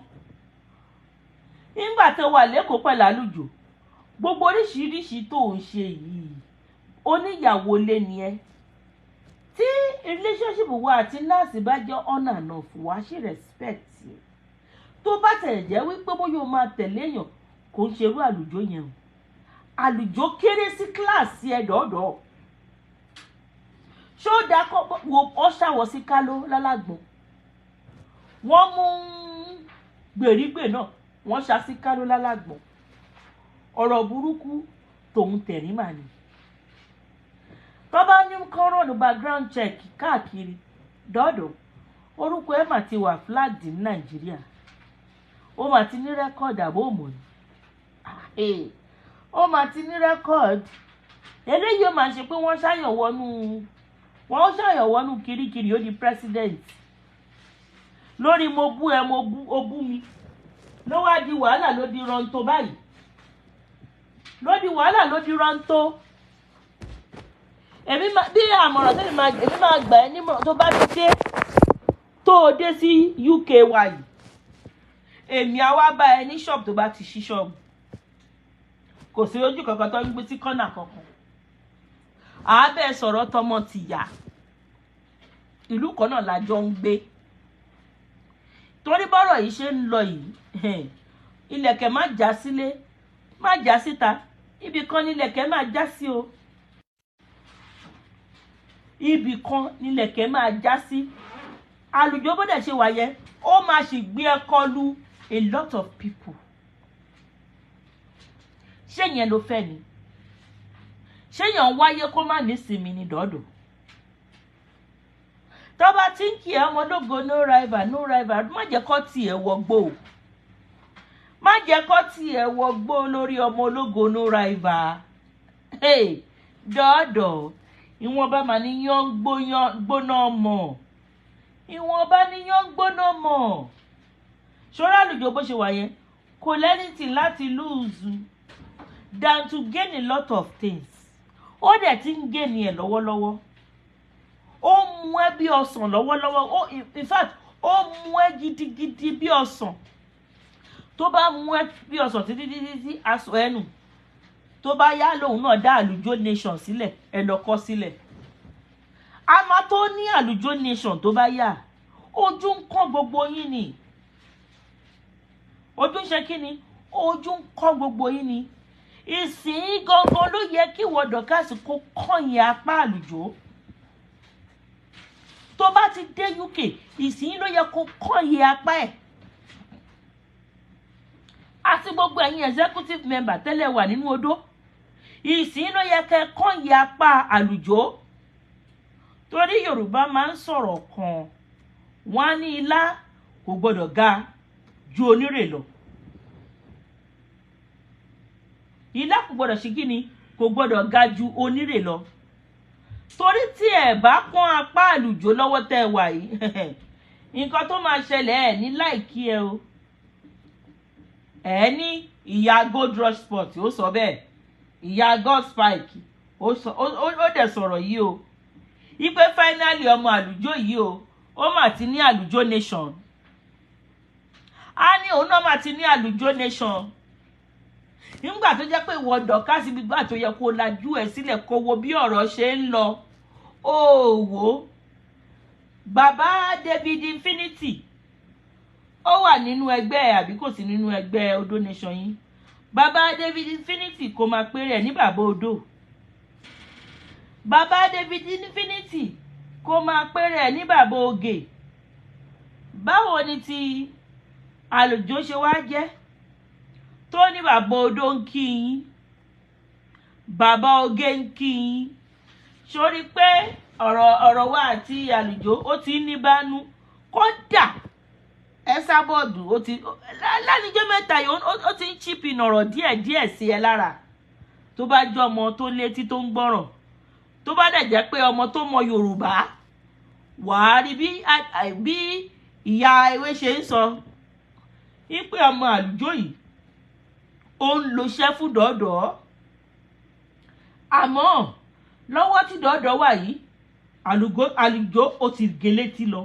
nígbà tó wà lẹ́kọ̀ọ́ pẹ̀lú àlùjò, gbogbo oríṣiríṣi tó ń ṣe yìí, oníyàwó lé ni ẹ. Tí relationship wa àti nurse bá jẹ́ on and off, wàá ṣe respect ẹ. Tó bá tẹ̀ jẹ́ wípé bóyá o máa tẹ̀lé èèyàn, kò ń ṣerú àlùjọ yẹn o. Àlùjọ kéré sí class ẹ dọ́dọ̀. Ṣó dáa kọ́ wo ọ ṣàwọ̀ sí kálọ́ lálágbọ̀n? Wọ́n mú gbèrígbè náà, wọ́n ṣá sí kálọ́ lálágbọ̀n. Ọ̀rọ̀ burúkú tòun tẹ̀rín mà ní. Tó bá ní kọ́rọ̀nù background check káàkiri dọ́dọ̀, orúkọ ẹ̀ mà ti wà flagged ní Nàìjíríà. Ó mà ti ní record, àbó òmò ni? Ó mà ti ní record. Eléyìí ó máa ṣe pé wọ́n ṣàyàn wọnú kirikiri, ó di president lórí mo bú ẹ, mo bú ó bú mi, ló wá di wàhálà, ló di rántó báyìí, ló di wàhálà, ló di rántó. Èmi máa bí àmọ̀ràn tẹ́lẹ̀ máa, èmi máa gbà ẹ́ nímọ̀ràn, tó bá ti dé, tó o dé sí UK wa yìí, èmi á wá bá ẹ ní ṣọ́ọ̀bù. Tó bá ti ṣí ṣọ́ọ̀bù, kò sí ojú kankan tó ń gbé sí kọ́nà kankan, àábẹ̀ sọ̀rọ̀ tọmọ tìyà. Ìlú kan náà la jọ ń gbé, torí bọ́rọ̀ yìí ṣe ń lọ yìí, ilẹ̀kẹ̀ má já sílé, má já síta, ibì kan nílẹ̀kẹ̀ má já sí o, ibì kan nílẹ̀kẹ̀ máa já sí. Àlùjọ bó dẹ̀ ṣe wà yẹn, ó máa sì gbé ẹ kọlu a lot of people. Ṣé yẹn ló fẹ́ ni? Ṣé yẹn wáyé kó má nísinmi ní dọ́dọ̀? Tó bá ti ń kí ẹ ọmọ ológo, no rival, no rival, má jẹ́ kó tiẹ̀ wọgbó o, má jẹ́ kó tiẹ̀ wọgbó lórí ọmọ ológo, no rival. Hey, dọ́dọ̀, ìwọ̀nba mà ní yán gbóná mọ̀, ìwọ̀nba ní yán gbóná mọ̀. Ṣọ́ra àlùjọ bó ṣe wà yẹn, kò lẹ́nìtì láti lose than to gain a lot of things. Ó dẹ̀ ti ń gain ẹ̀ lọ́wọ́lọ́wọ́. Ó mú ẹ bí ọsàn lọ́wọ́lọ́wọ́. Ó, in fact, ó mú ẹ gidigidi bí ọsàn. Tó bá mú ẹ bí ọsàn títí títí tí aṣọ ẹnu, tó bá yá, lòun náà dá àlùjọ nation sílẹ̀. Ẹ lọ kọ́ sílẹ̀, a máa tó ní àlùjọ nation. Tó bá yá, ojú ń kọ́ gbogbo yín ni. Ojú ń ṣe kí ni? Ojú ń kọ́ gbogbo yín ni. Ìsìn gangan ló yẹ kí ìwọ Dorcas kó kọ̀yìn apá àlùjọ. Tó bá ti dé UK, ìsìn ló yẹ kó kọ̀yìn apá ẹ̀, àti gbogbo ẹ̀yin executive member tẹ́lẹ̀ wà nínú odó, ìsìn ló yẹ kẹ́ kọ̀yìn apá àlùjọ, torí Yorùbá máa ń sọ̀rọ̀ kan, wọ́n á ní ilá kò gbọ́dọ̀ ga ju onírè lọ. Ilá kò gbọ́dọ̀ ṣe kíni? Kò gbọ́dọ̀ ga ju onírè lọ, torí tí ẹ bá pọ́n apá àlùjọ lọ́wọ́ tẹ́ ẹ wà yìí, nǹkan tó máa ṣẹlẹ̀, ẹ̀ ní láìkí ẹ o. Ẹ ní ìyá Gold Rush Sport, ó sọ bẹ́ẹ̀, ìyá God Spike ó sọ, ó dẹ̀ sọ̀rọ̀ yìí o, ipe finally ọmọ àlùjọ yìí o, ó mà ti ní àlùjọ nation. A ní òun náà mà ti ní àlùjọ nation, nígbà tó jẹ́ pé ìwọ Dorcas, gbígbà tó yẹ kó lajú ẹ̀ sílẹ̀, kó wo bí ọ̀rọ̀ ṣe ń lọ, ó wò ó. Bàbá David Infinity, ó wà nínú ẹgbẹ́ àbí kò sí nínú ẹgbẹ́ Odo Nation yín? Bàbá David Infinity kò máa péré ẹ̀ ní bàbá Odo. Bàbá David Infinity kò máa péré ẹ̀ ní bàbá Oge. Báwo ni ti àlùjọ ṣe wá jẹ́ tó ní bàbá Odo ń kí yín, bàbá Oge ń kí yín? Sórí pé ọ̀rọ̀ wa àti àlùjọ ó ti ń ní bánú. Kódà ẹ sábọ̀dù, ó ti lánìjọ́ mẹ́ta yìí, ó ti ń chip in ọ̀rọ̀ díẹ̀díẹ̀ sí ẹ lára. Tó bá jẹ́ ọmọ tó létí tó ń gbọ́ràn, tó bá dẹ̀ jẹ́ pé ọmọ tó mọ Yorùbá, wàá rí bí ìyá ewé ṣe ń sọ. Wípé ọmọ àlùjọ yìí ó ń lo iṣẹ́ fún dọ́dọ̀, àmọ́ lọ́wọ́ tí dọ́dọ̀ wà yìí, àlùjọ ó ti gé létí lọ.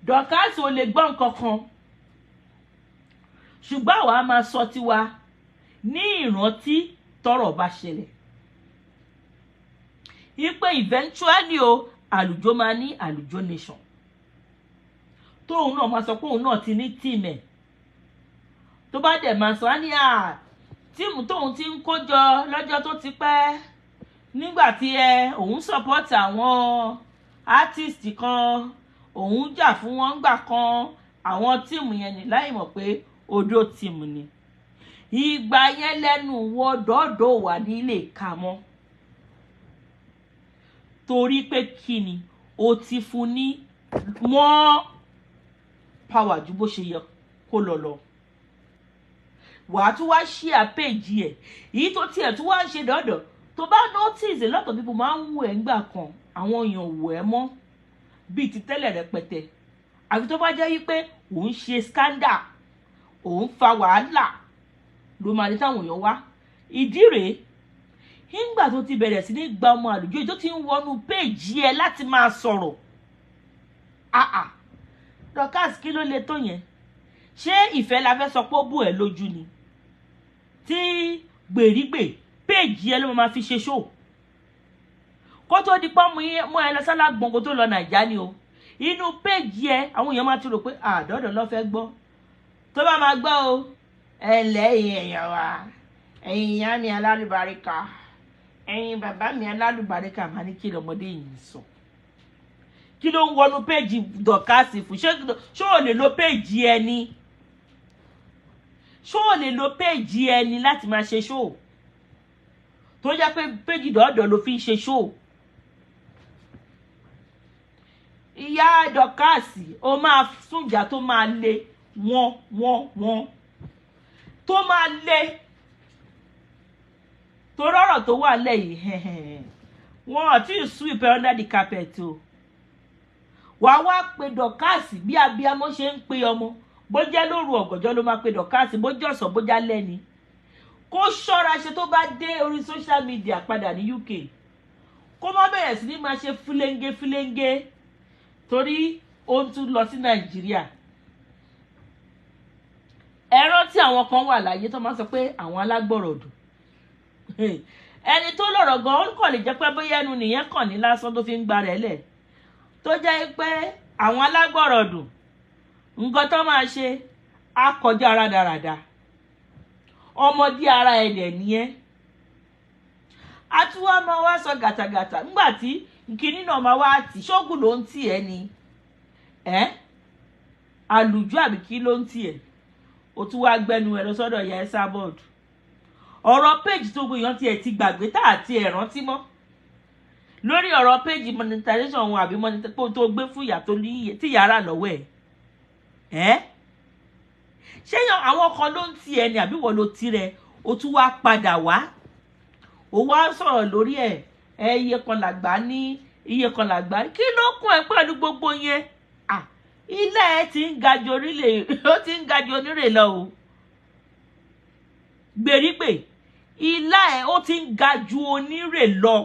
Dorcas ò lè gbọ́ nǹkan kan, ṣùgbọ́n àwa máa sọ tiwa ní ìrántí tọ́rọ̀ bá ṣẹlẹ̀, wípé eventually o, àlùjọ máa ní Àlùjọ Nation, tóun náà máa sọ pé òun náà ti ní team ẹ̀. Tó bá dẹ̀ máa sọ á ní à team tóun ti ń kó jọ lọ́jọ́ tó ti pẹ́, nígbà tí ẹ òun support àwọn artist kan, òun jà fún wọn gbà kan, àwọn team yẹn ní láì mọ̀ pé odó team ni. Ìgbà yẹn lẹ́nu wọ dọ́dọ̀ wà nílé ka mọ́, torí pé kí ni, o ti fún ní more power ju bó ṣe yẹ kó lọ lọ. Wàá tún wá share page ẹ̀, èyí tó tiẹ̀ tún wá ń ṣe dọ́dọ̀. Tó bá notice, a lot of people máa ń wù ẹ́ ńgbà kan, àwọn èèyàn wù ẹ́ mọ́ bíi ti tẹ́lẹ̀ rẹpẹtẹ, àfi tó bá jẹ́ wípé òun ṣe scandal, òun fa wàhálà, ló máa ní táwọn èèyàn wá. Ìdí rèé, nígbà tó ti bẹ̀rẹ̀ sí ní gba ọmọ àlùjọ yìí, tó ti ń wọnú page ẹ láti máa sọ̀rọ̀, ah ah, Dorcas, kí ló lè tó yẹn? Ṣé ìfẹ́ la fẹ́ sọ pé ó bù ẹ́ lójú ni, tí gbèrígbè page ẹ ló máa fi ṣe show? Kó tó di pọ́n mú ẹ lọ sálá gbọ̀n, kó tó lọ Nàìjà ni o, inú page ẹ, àwọn èèyàn máa ti rò pé àdọ́dọ̀ ló fẹ́ gbọ́. Tó bá máa gbọ́ o, ẹ ǹlẹ́ èèyàn wa, ẹ̀yin ìyá mi alálùbáríkà, ẹ̀yin bàbá mi alálùbáríkà, máa ní kí lọmọdé yìí sọ? Kí ló ń wọnú page Dorcas fún? Ṣé ò lè lo page ẹni? Ṣé ò lè lo page ẹni láti máa ṣe show, tó jẹ́ pé page dọ́ọ̀dọ̀ ló fi ń ṣe show? Ìyá Dorcas, ó máa súnjà tó máa le wọ́n wọ́n wọ́n, tó máa le, tó rọ̀rọ̀ tó wà lẹ́yìn, wọn ò tí ì sweep under the carpet o. Wàá wá pe Dorcas bí abiyamọ ṣe ń pe ọmọ. Bó jẹ́ lóru ọ̀gànjọ́ ló máa pe Dorcas, bó jẹ́ ọ̀sán, bó já lẹ́ni, kó ṣọ́ra ṣe. Tó bá dé orí social media padà ní UK, kó má bẹ̀rẹ̀ sí ní máa ṣe fúlẹ́ńgé fúlẹ́ńgé, torí ó ń tún lọ sí Nàìjíríà. Ẹ rántí àwọn kan wà láyé tó máa ń sọ pé àwọn alágbọ̀rọ̀ dùn. Ẹni tó lọ̀rọ̀ gan, ó kàn lè jẹ́ pé bóyá ẹnu nìyẹn kàn ní lásán tó fi ń gba rẹ̀ lẹ̀, tó jẹ́ pé àwọn alágbọ̀rọ̀ dùn, nǹkan tó máa ṣe á kọjá rádaràda. Ọmọdé ara ẹ̀dẹ̀ nìyẹn. A tún wá máa wá sọ gàtàgàtà nígbà tí nkíní náà máa wá tì. Ṣóògùn ló ń tì ẹ́ ni ẹ́, àlùjọ àbí kí ló ń tì ẹ́? O tún wá gbẹnu ẹ lọ sọ́dọ̀ ìyá ẹ sábọọdù. Ọ̀rọ̀ page tó gbé yan tiẹ̀ ti gbàgbé, tá àti ẹ̀ rántí mọ́ lórí ọ̀rọ̀ page monetization wọn, àbí monetization tó gbé fún ìyá tó ní tí ìyá rà lọ́wọ́ ẹ̀ ẹ́. Ṣé yan àwọn kan ló ń tì ẹ́ ni, àbí wọ́n ló tirẹ̀? O tún wá padà wá, o wá sọ̀rọ̀ lórí ẹ̀. Ẹ iye kan làgbà ní, iye kan làgbà ní. Kí ló kún ẹ pẹ̀lú gbogbo yẹn? Ah, ilé ẹ ti ń ga ju orílẹ̀, ó ti ń ga ju onírè lọ o. Gbèrígbè ilá ẹ, ó ti ń ga ju onírè lọ.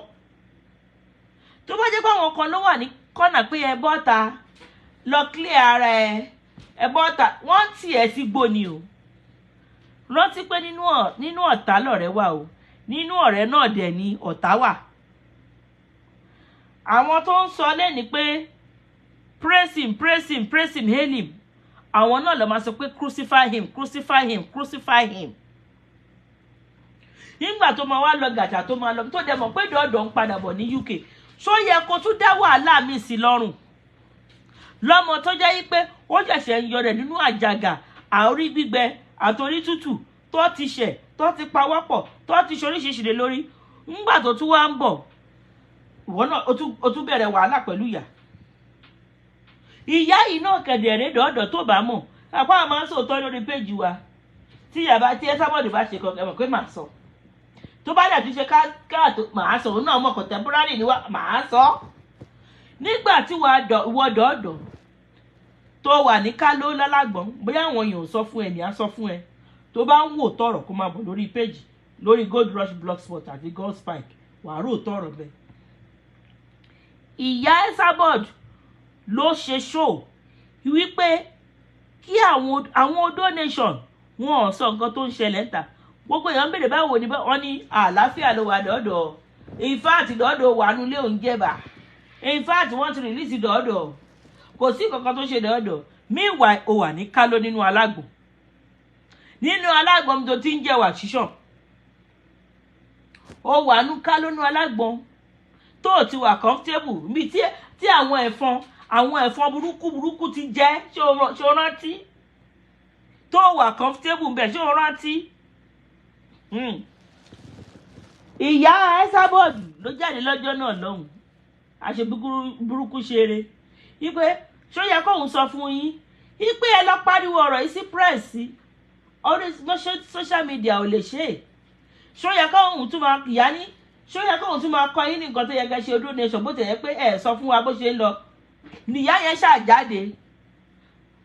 Tó bá jẹ́ pé àwọn kan ló wà ní kọ́nà pé ẹ bọ́ta lọ clear ara ẹ, ẹ bọ́ta, wọ́n ń tì ẹ́ sí gbóni o. Rántí pé nínú ọ̀tá lọ̀rẹ́ wà o, nínú ọ̀rẹ́ náà dẹ̀ ni ọ̀tá wà. Àwọn tó ń sọ lẹ́ni pé praise him, praise him, praise him, hail him, àwọn náà lọ máa sọ pé crucify him, crucify him, crucify him. Nígbà tó máa wá lọ gàtà, tó máa lọ, tó dẹ̀ mọ̀ pé dọ̀ọ̀dọ̀ ń padà bọ̀ ní UK, ṣó yẹ kó tún dá wàhálà míì sí lọ́rùn lọ́mọ tó jẹ́ yí pé ó ṣẹ̀ṣẹ̀ ń yọ rẹ̀ nínú àjàgà àórí gbígbẹ àtòrí tútù, tó ti ṣẹ̀, tó ti pawọ́pọ̀, tó ti ṣoríṣiríṣi lé lórí? Ńgbà tó tún wá ń bọ̀, ìwọ náà ó tún bẹ̀rẹ̀ wàhálà pẹ̀lú ìyá. Ìyá yìí náà kẹ̀dẹ̀rẹ́ dọ̀ọ́dọ̀, tó bá mọ̀ àpá àwọn máa ń sòótọ́ lórí page wa. Tí ìyá bá tí ẹ sábọ̀dù bá ṣe kankan, ẹ mọ̀ pé màá sọ. Tó bá dẹ̀ tún ṣe káàtó, màá sọ. Òun náà mọ̀, contemporary ni wá, màá sọ. Nígbà tí ìwọ dọ̀ọ́dọ̀ tó Tó wà ní Kálọ́ lálágbọ̀n, bóyá àwọn èèyàn ò sọ fún ẹ ní á sọ fún ẹ. Tó bá ń wò tọrọ, kó máa bọ̀ lórí page, lórí Gold Rush Blogspot àti Gold Spike, wàá rò tọrọ bẹ́ẹ̀. Ìyá Esabod ló ṣe show wípé kí àwọn Odo Nation, wọn ò sọ nǹkan tó ń ṣẹlẹ̀ ń ta. Gbogbo èèyàn ń béèrè báwo ni wọ́n ní àlàáfíà ló wà dọ́dọ̀. In fact, dọ́dọ̀ wà nulẹ̀ òun jẹ̀bà. In fact, wọ́n ti release dọ́dọ̀, kò sí kankan tó ṣe dọ́dọ̀. Meanwhile, ó wà ní Kálọ́ nínú alágbọ̀n, nínú alágbọ̀n tó ti ń jẹ̀wà ṣíṣàn. Ó wà ní Kálọ́ nínú alágbọ̀n tó o ti wà comfortable níbi tí àwọn ẹ̀fọn burúkú burúkú ti jẹ́. Ṣé o rántí tó o wà comfortable bẹ́ẹ̀? Ṣé o rántí? Ìyá Esabod ló jáde lọ́jọ́ náà lọ́hùn, àṣẹ burúkú ṣeré wípé ṣó yẹ kóun sọ fún yín wípé ẹ lọ pariwo ọ̀rọ̀ yìí sí press, orí social media ò lè ṣe é? Ṣó yẹ kóun tún máa, ìyá ní ṣó yẹ kóun tún máa kọ yín ní nǹkan tó yẹ kẹ́ ṣe, Odo Nation, bó ti yẹ pé ẹ sọ fún wa bó ṣe ń lọ? Nìyá yẹn ṣàjáde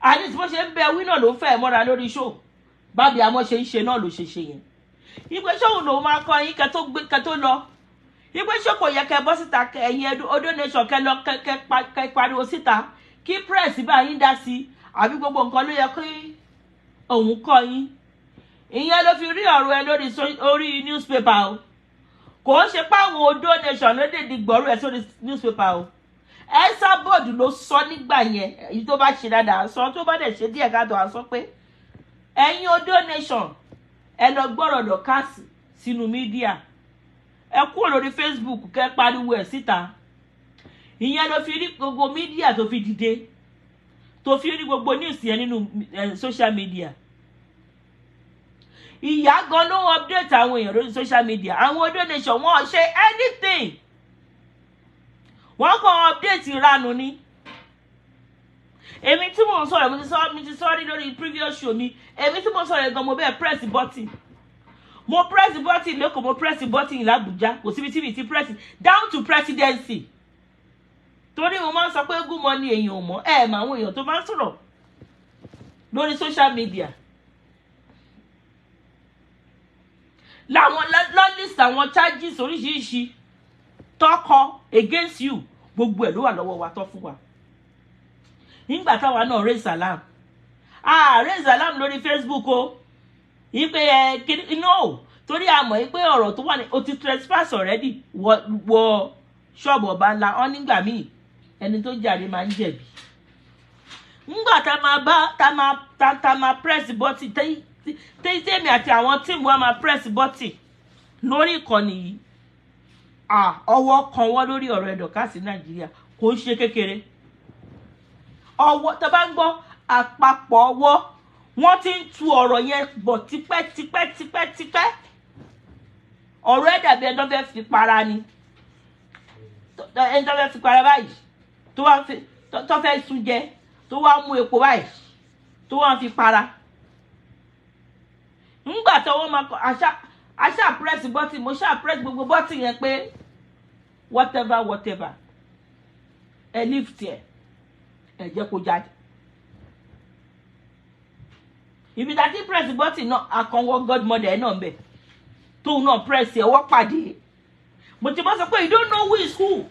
àní tí bó ṣe ń bẹ wí náà ló ń fẹ́ mọ́ra lórí show. Bábí àmọ́ ṣe ń ṣe náà ló ṣe ṣe yẹn, ìpè ṣóun lòun máa kọ yín kẹ́ tó gbé kẹ́ tó lọ, ìpè ṣó kò yẹ kẹ́ bọ́ síta, ẹ̀yin Odo Nation, kẹ́ lọ kẹ́ pariwo síta kí press bá yín dá sí, àbí gbogbo nǹkan ló yẹ kí òun kọ yín? Ìyẹn ló fi rí ọ̀rọ̀ ẹ lórí orí newspaper o. Kò ń ṣe pé àwọn Odo Nation ló dèdè gbọ́rọ̀ ẹ sórí newspaper o. Esabod ló sọ nígbà yẹn. Èyí tó bá ṣe dáadáa sọ, tó bá dẹ̀ ṣe díẹ̀ káàtó à sọ pé ẹ̀yin Odo Nation, ẹ lọ gbọ́rọ̀ Dorcas sínú media, ẹ kúrò lórí Facebook, kẹ́ pariwo ẹ̀ síta. Ìyẹn ló fi rí gbogbo media tó fi dìde, tó fi rí gbogbo news yẹn nínú social media. Ìyá gan ló ń update àwọn èèyàn lórí social media. Àwọn Odo Nation, wọn ò ṣe anything, wọ́n kàn update ìranù ni. Èmi tí mò ń sọ̀rọ̀, mo ti sọ rí lórí previous show mi. Èmi tí mò ń sọ̀rọ̀ gan, mo bẹ́ẹ̀ press button. Mo press button lẹ́kọ̀ọ́, mo press button l'Abuja, kò síbi tí mi ti press, down to presidency, torí mo máa ń sọ pé gúnmọ́ ni èèyàn ò mọ̀ ẹ̀ mọ̀ àwọn èèyàn tó máa ń sọ̀rọ̀ lórí social media làwọn lọ list àwọn charges oríṣiríṣi tọkọ against you. Gbogbo ẹ̀ ló wà lọ́wọ́ wa tọ́ fún wa nígbà táwa náà raise alarm. Ah, raise alarm lórí Facebook o, ipe ẹ kiri no, torí a mọ̀ pé ọ̀rọ̀ tó wà ní o ti trespass already wọ ṣọ́ọ̀bù ọba ńlá ọ́n. Nígbà míì, ẹni tó jàre máa ń jẹ̀bi. Ńgbà tá máa bá tá máa tá tá máa press button, tèmi àti àwọn team wa máa press button lórí ìkànnì yìí, ọwọ́ kan wọ́n lórí ọ̀rọ̀ Dorcas Nàìjíríà, kò ń ṣe kékeré. Ọwọ́ tó bá ń gbọ́ àpapọ̀ ọwọ́, wọ́n ti ń tu ọ̀rọ̀ yẹn bọ̀ tipẹ́ tipẹ́ tipẹ́ tipẹ́. Ọ̀rọ̀ ẹ̀ dàbí ẹni tó fẹ́ fi para ni, ẹni tó fẹ́ fi para báyìí, tó wá fi tó fẹ́ sun jẹ, tó wá mú epo báyìí, tó wá fi para. Ńgbà tó wọ́n máa kọ àṣà press button, mo ṣáà press gbogbo button yẹn pé whatever whatever, ẹ lift ẹ, ẹ jẹ́ kó jáde. Ibi tá a ti press button náà, akànwọ́ godmother ẹ̀ náà ń bẹ̀, tóun náà press ẹ̀, ọwọ́ pàdé. Mo ti bá sọ pé you don't know who is who,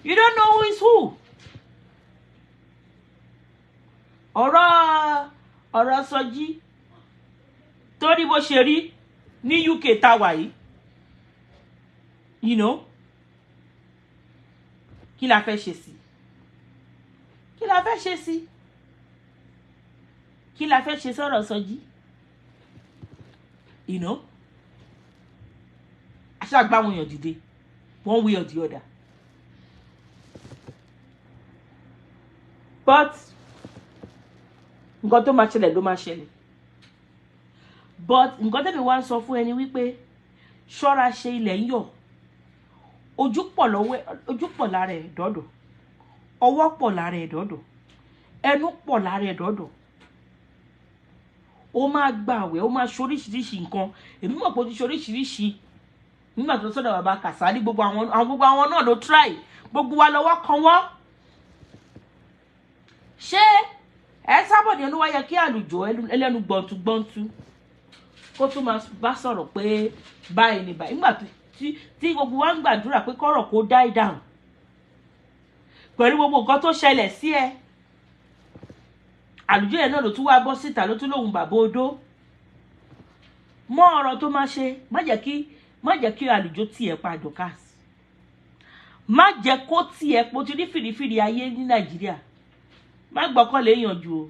you don't know who is who. Ọ̀rọ̀ Sọjí torí bó ṣe rí ní UK tá a wà yìí, kí la fẹ́ ṣe sí? Kí la fẹ́ ṣe sí? Kí la fẹ́ ṣe sọ̀rọ̀ Sọjí? Aṣáàgbá àwọn èèyàn dìde one way or the other, but nǹkan tó máa ṣẹlẹ̀ ló máa ṣẹlẹ̀. But nǹkan tẹ́mi wá ń sọ fún ẹni wípé ṣọ́ra ṣe, ilẹ̀ ń yọ̀, ojú pọ̀ lọ́wọ́, ojú pọ̀ lára ẹ̀ dọ́dọ̀, ọwọ́ pọ̀ lára ẹ̀ dọ́dọ̀, ẹnu pọ̀ lára ẹ̀ dọ́dọ̀. Ó máa gba àwẹ̀, ó máa ṣoríṣiríṣi nǹkan. Èmi mọ̀ pé ó ti ṣoríṣiríṣi nígbà tó sọ̀dọ̀ bàbá Kàsálí. Gbogbo àwọn náà ló try, gbogbo wa lọ́wọ́ kan wọ́n. Ṣé Esabod yẹn ló wá yẹ kí àlùjọ ẹlẹ́nu gbọ̀ntúgbọ̀ntú kó tún máa bá sọ̀rọ̀ pé báyìí ni báyìí, nígbà tí gbogbo wa ń gbàdúrà pé kọ́rọ̀ kó die down pẹ̀lú gbogbo nǹkan tó ṣẹlẹ̀ sí ẹ? Àlùjọ yẹn náà ló tún wá bọ́ síta, ló tún lóhùn bàbá odó mọ́ ọ̀rọ̀ tó máa ṣe. Má jẹ́ kí àlùjọ tiẹ̀ pa Dorkas, má jẹ́ kó tiẹ̀ po ti rí fìrífìrí ayé ní Nàìjíríà. Má gbọ́kànlé èèyàn jù o.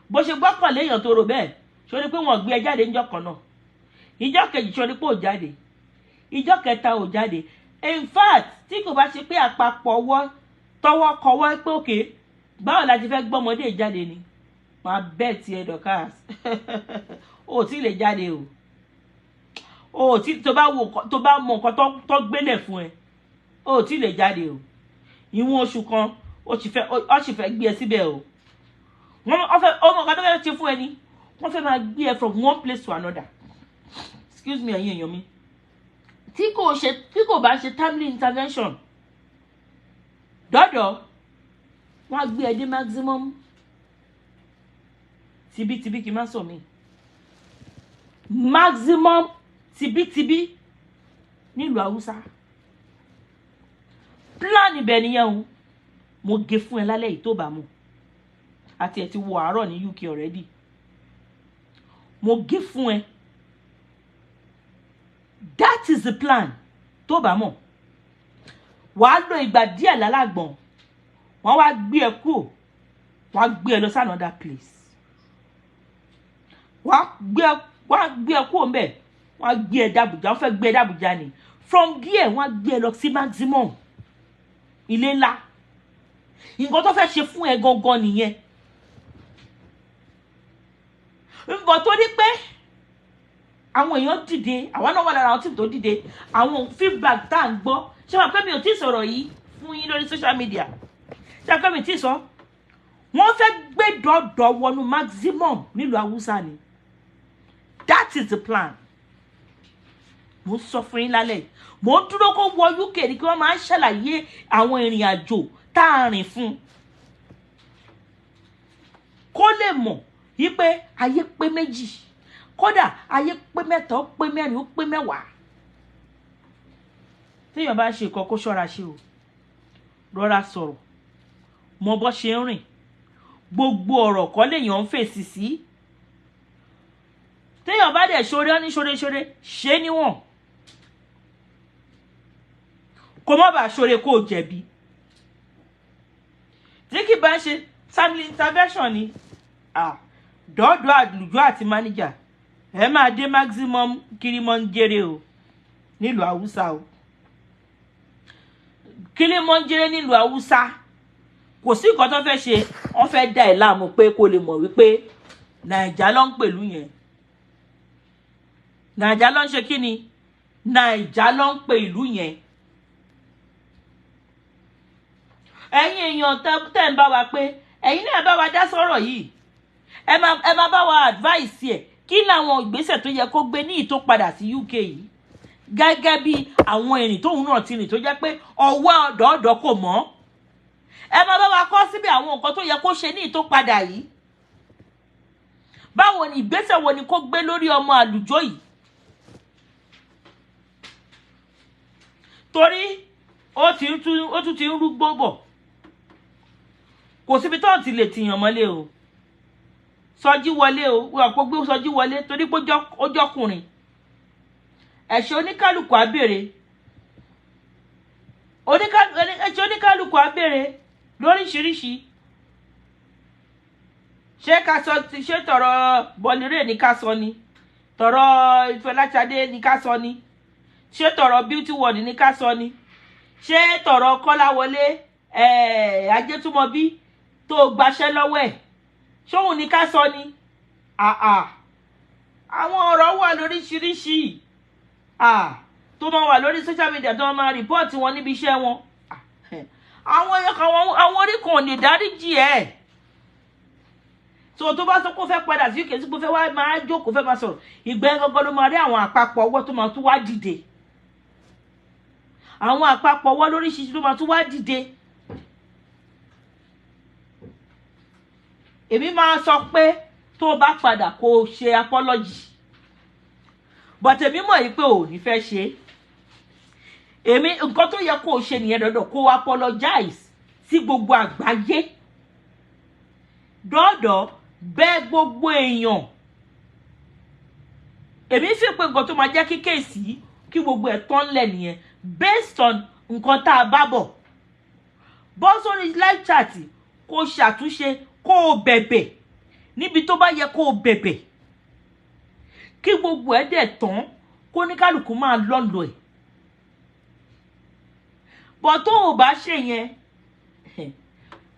Bó ṣe gbọ́kànlé èèyàn tó rò bẹ́ẹ̀, ṣó ní pé wọ́n gbé ẹ jáde níjọ́ kan náà, ìjọ́ kejì, ṣó ní pé ò jáde, ìjọ́ kẹta ò jáde. In fact, tí kò bá ṣe pé àpapọ̀ ọwọ́ tọwọ́ kọwọ́ pé òkè, báwo la ti fẹ́ gbọ́mọdé jáde ni, máa bẹ́ẹ̀ tiẹ̀ Dorkas, o ò tí ì lè jáde o. O ò tí tó bá wo tó bá mọ nǹkan tó gbélé fún ẹ, o ò tí ì lè jáde o. Ìwọ̀n oṣù kan, ó sì fẹ́ gbé ẹ síbẹ̀ o. Wọ́n fẹ́ ọmọ nǹkan tó fẹ́ ṣe fún ẹ ni wọ́n fẹ́ máa gbé ẹ from one place to another. Excuse me, ẹ̀yin èèyàn mi, tí kò bá ṣe timely intervention dọ́dọ̀, wọ́n á gbé ẹ dé maximum tibítibí. Kí n má sọ mí, maximum tibítibí nílùú Haúsá. Plan ibẹ̀ nìyẹn o. Mo gé fún ẹ lálẹ́ yìí tó bá mu àti ẹ̀ ti wọ àárọ̀ ní UK already. Mo gé fún ẹ, that is the plan. Tó bá mọ̀, wàá lo ìgbà díẹ̀ lálágbọ̀n, wọ́n wá gbé ẹ kúrò, wọ́n á gbé ẹ lọ sí another place. Wọ́n á gbé ẹ kúrò ńbẹ̀, wọ́n á gbé ẹ dàbújá. Wọ́n fẹ́ gbé ẹ dàbújá ni. From there, wọ́n á gbé ẹ lọ sí maximum ilé ńlá. Nǹkan tó fẹ́ ṣe fún ẹ gangan nìyẹn. Nǹkan tó ní pé àwọn èèyàn dìde, àwọn náà wà lára àwọn team tó dìde. Àwọn feedback tá à ń gbọ́, ṣé wàá pé mi ò tí ì sọ̀rọ̀ yìí fún yín lórí social media? Ṣé wàá pé mi ò tí ì sọ? Wọ́n fẹ́ gbé dọ̀dọ̀ wọnú maximum nílùú Haúsá ni. That is the plan. Mo ń sọ fún yín lálẹ́ yìí. Mo ń dúró kó wọ UK ní kí wọ́n máa ń ṣàlàyé àwọn ìrìn àjò tá a rìn fún kó lè mọ̀ wípé ayé pé méjì, kódà ayé pé mẹ́ta, ó pé mẹ́rin, ó pé 10. Téèyàn bá ṣe nǹkan, kó ṣọ́ra ṣe o. Rọra sọ̀rọ̀, mọ bó ṣe ń rìn. Gbogbo ọ̀rọ̀ kọ́ lèèyàn ń fèsì sí. Téèyàn bá dẹ̀ ṣoore, ọ́ ní ṣoore ṣoore, ṣe é níwọ̀n, kó má bàa ṣoore kó o jẹ̀bi. Tí kì bá ń ṣe timely intervention ni dọ́ọ̀dọ́ àlùjọ àti manager ẹ máa dé maximum Kilimanjaro o nílùú Haúsá o. Kilimanjaro nílùú Haúsá, kò sí nǹkan tó fẹ́ ṣe. Wọ́n fẹ́ dá ẹ̀ láàmú pé kó lè mọ̀ wípé Nàìjà ló ń pèlú yẹn. Nàìjà ló ń ṣe kí ni? Nàìjà ló ń pè ìlú yẹn. Ẹ̀yin èèyàn tẹ́ ń bá wa pé ẹ̀yin náà bá wa dá sọ̀rọ̀ yìí, ẹ máa bá wa advice ẹ̀. Kí làwọn ìgbésẹ̀ tó yẹ kó gbé ní ìtó padà sí UK yìí, gẹ́gẹ́ bí àwọn ìrìn tóun náà ti rìn tó jẹ́ pé ọwọ́ ọ̀dọ́ọ̀dọ́ kò mọ́? Ẹ máa bá wa kọ́ síbi àwọn nǹkan tó yẹ kó ṣe ní ìtó padà yìí. Báwo ni? Ìgbésẹ̀ wo ni kó gbé lórí ọmọ àlùjọ yìí? Torí ó tún ti ń rúgbó bọ̀. Kò síbi tó ti lè tìyàn mọ́lé o. Sọjí wọlé o, wọ́n kò gbé Sọjí wọlé torí pé ó jọkùnrin. Ẹ̀ṣẹ̀ oníkálukú á béèrè, ẹ̀ṣẹ̀ oníkálukú á béèrè lóríṣiríṣi. Ṣé ká sọ? Ṣé tọrọ bọlírè ní ká sọ ni? Tọrọ Ìfẹláṣadé ní ká sọ ni? Ṣé tọrọ Beauty World ní ká sọ ni? Ṣé tọrọ Kọ́láwọlé Ajétúmọ̀bí tó gbaṣẹ́ lọ́wọ́ ẹ̀, ṣóun ní ká sọ ni? Àwọn ọ̀rọ̀ wà lóríṣiríṣi tó máa wà lórí social media, tó máa report wọn níbi iṣẹ́ wọn. Àwọn àwọn orí kan ò lè dáríjì ẹ̀. So tó bá sọ pé ó fẹ́ padà sí UK, tí kò fẹ́ wá máa jókòó, fẹ́ máa sọ̀rọ̀, ìgbẹ́ gangan ló máa rí àwọn àpapọ̀ ọwọ́ tó máa tún wá dìde. Àwọn àpapọ̀ ọwọ́ lóríṣiríṣi ló máa tún wá dìde. Èmi máa sọ pé tó o bá padà, kó o ṣe apology, but èmi mọ̀ yìí pé ò ní fẹ́ ṣe. Èmi, nǹkan tó yẹ kó o ṣe nìyẹn. Dọ́dọ̀ kó o apologize sí gbogbo àgbáyé, dọ́dọ̀ bẹ́ gbogbo èèyàn. Èmi fi pé nǹkan tó máa jẹ́ kí case yìí, kí gbogbo ẹ̀ tán lẹ̀ nìyẹn, based on nǹkan tá a bá bọ̀. Bọ́ sórí live chat, kó o ṣàtúnṣe, kó o bẹ̀bẹ̀ níbi tó bá yẹ kó o bẹ̀bẹ̀, kí gbogbo ẹ̀ dẹ̀ tán, kó ní kálukú máa lọ́lọ́ ẹ̀. Bọ̀ tó o bá ṣe yẹn,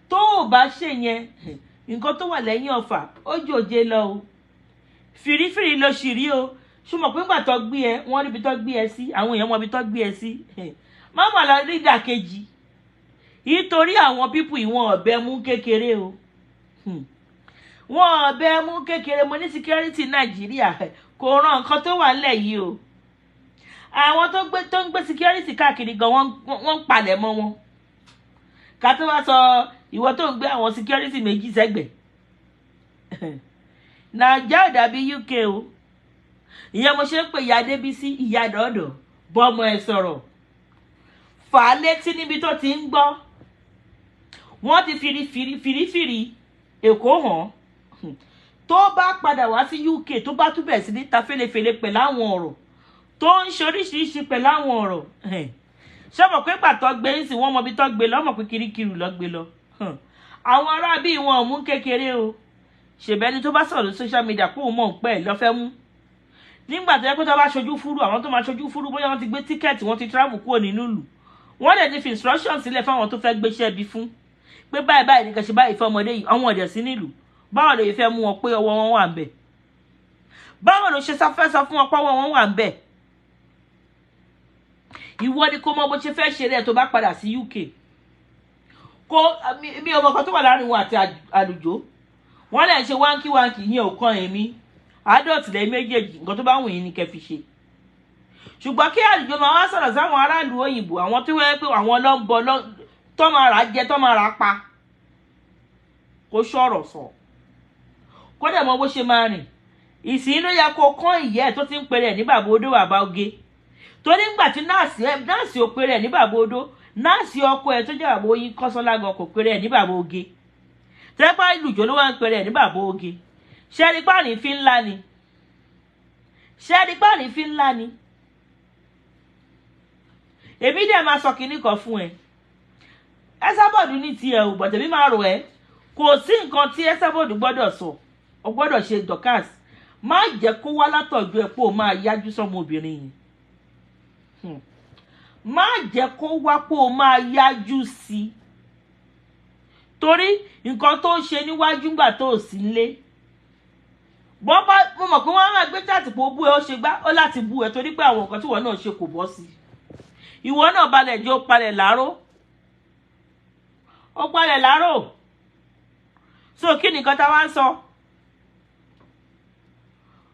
tó o bá ṣe yẹn, nǹkan tó wà lẹ́yìn ọ̀fà ó jòjé lọ o. Fìrífìrí ló sì rí o. Ṣùgbọ́n pé ńgbà tó gbé ẹ, wọ́n ríbi tó gbé ẹ sí, àwọn èèyàn mọ ibi tó gbé ẹ sí. Má mà lọ rí ìdàkejì, nítorí àwọn people ìwọ̀n ọ̀bẹ mú kékeré o. Wọ́n ọ̀bẹ mú kékeré. Mo ní security Nàìjíríà kò ràn nǹkan tó wà nílẹ̀ yìí o. Àwọn tó gbé, tó ń gbé security káàkiri gan, wọ́n ń palẹ̀ mọ́ wọn. Ká tó wá sọ ìwọ tó ń gbé àwọn security méjì sẹ́gbẹ̀ẹ́. Nàìjíríà ò dàbí UK o. Ìyẹn mo ṣe ń pè ìyá Adébísí, ìyá dọ̀dọ̀, bọ́mọ ẹ sọ̀rọ̀, fà á létí níbi tó ti ń gbọ́. Wọ́n ti fìrífìrí fìrífìrí Èkó hàn. Tó bá padà wá sí UK, tó bá túbẹ̀ sí ní ta fẹ́lẹ́fẹ́lẹ́ pẹ̀lú àwọn ọ̀rọ̀ tó ń ṣe oríṣiríṣi pẹ̀lú àwọn ọ̀rọ̀, ṣé mọ̀ pé pàtó gbé ń sìn, wọ́n mọ ibi tó gbé lọ, mọ̀ pé kirikiri lọ gbé lọ. Àwọn ará bíi wọn ò mú kékeré o. Ṣèbẹ́ni tó bá sọ̀rọ̀ lórí social media kó o mọ̀ ń pẹ́ lọ́fẹ́ mú nígbà tó yẹ pé tó bá ṣojú fúrú, àwọn tó máa ṣojú fúrú, bóyá wọ́n ti gbé ticket, wọ́n ti travel kúrò nínú ìlú, wọ́n lè ti fi instruction sílẹ̀ fáwọn tó fẹ́ gbéṣẹ́ bí fún pé báyìí báyìí nìkan ṣe báyìí fún ọmọdé yìí. Àwọn ọ̀dẹ̀ sí nílùú, báwo lè fẹ́ mú wọn pé ọwọ́ wọn wà ń bẹ̀? Báwo ló ṣe fẹ́ sọ fún wọn pé ọwọ́ wọn wà ń bẹ̀? Ìwọ ni kó mọ bó ṣe fẹ́ ṣe rẹ̀ tó bá padà sí UK. Kó mi ò mọ̀ kan tó wà láàrin wọn àti àlùjọ. Wọ́n lè ṣe wáńkì wáńkì, yẹn ò kan èmi. Adult lẹ́yìn méjèèjì, nǹkan tó bá wù yín ni kẹ́ fi ṣe. Ṣùgbọ́n kí àlùjọ máa wá sọ̀rọ̀ sáwọn aráàlú òyìnbó, àwọn tó wẹ́ pé àwọn ló ń bọ tó máa rà jẹ, tó máa rà pa, kó sọ̀rọ̀ sọ, kó dẹ̀ mọ bó ṣe máa rìn. Ìsìn ló yẹ kó kán ìyá ẹ̀ tó ti ń pèrè ẹ̀ ní bàbá odó, bàbá oge, torí ńgbà tí nurse ò pèrè ẹ̀ ní bàbá odó, nurse ọkọ ẹ̀ tó jẹ́ bàbá oyin kọ́sọ́lá gan kò pèrè ẹ̀ ní bàbá oge. Tẹ́pá ìlùjọ́ ló wá ń pèrè ẹ̀ ní bàbá oge. Ṣẹ́ni páàní fi ńlá ni? Ṣẹ́ni páàní fi ńlá ni? Èmi dẹ̀ máa sọ kinní kan fún ẹ. Esabod ní tiẹ̀ ò bọ̀tẹ̀mí máa rò ẹ́. Kò sí nǹkan tí Esabod gbọ́dọ̀ sọ, ọ gbọ́dọ̀ ṣe. Dorcas, má jẹ́ kó wá látọ̀jú ẹ pé o máa yájú sọ́mọ obìnrin yẹn. Má jẹ́ kó wá pé o máa yájú sí i, torí nǹkan tó ń ṣe níwájú ńgbà tó ò sí nílé, bọ́n bá mo mọ̀ pé wọ́n á máa gbé chat pé ó bú ẹ, ó ṣe gbá ó láti bú ẹ, torí pé àwọn nǹkan tí ìwọ náà ṣe kò bọ́ sí. Ìwọ náà balẹ̀ jẹ́, ó palẹ̀ láàárọ̀, ó palẹ̀ láàárọ̀. So kí nìkan tá a wá ń sọ?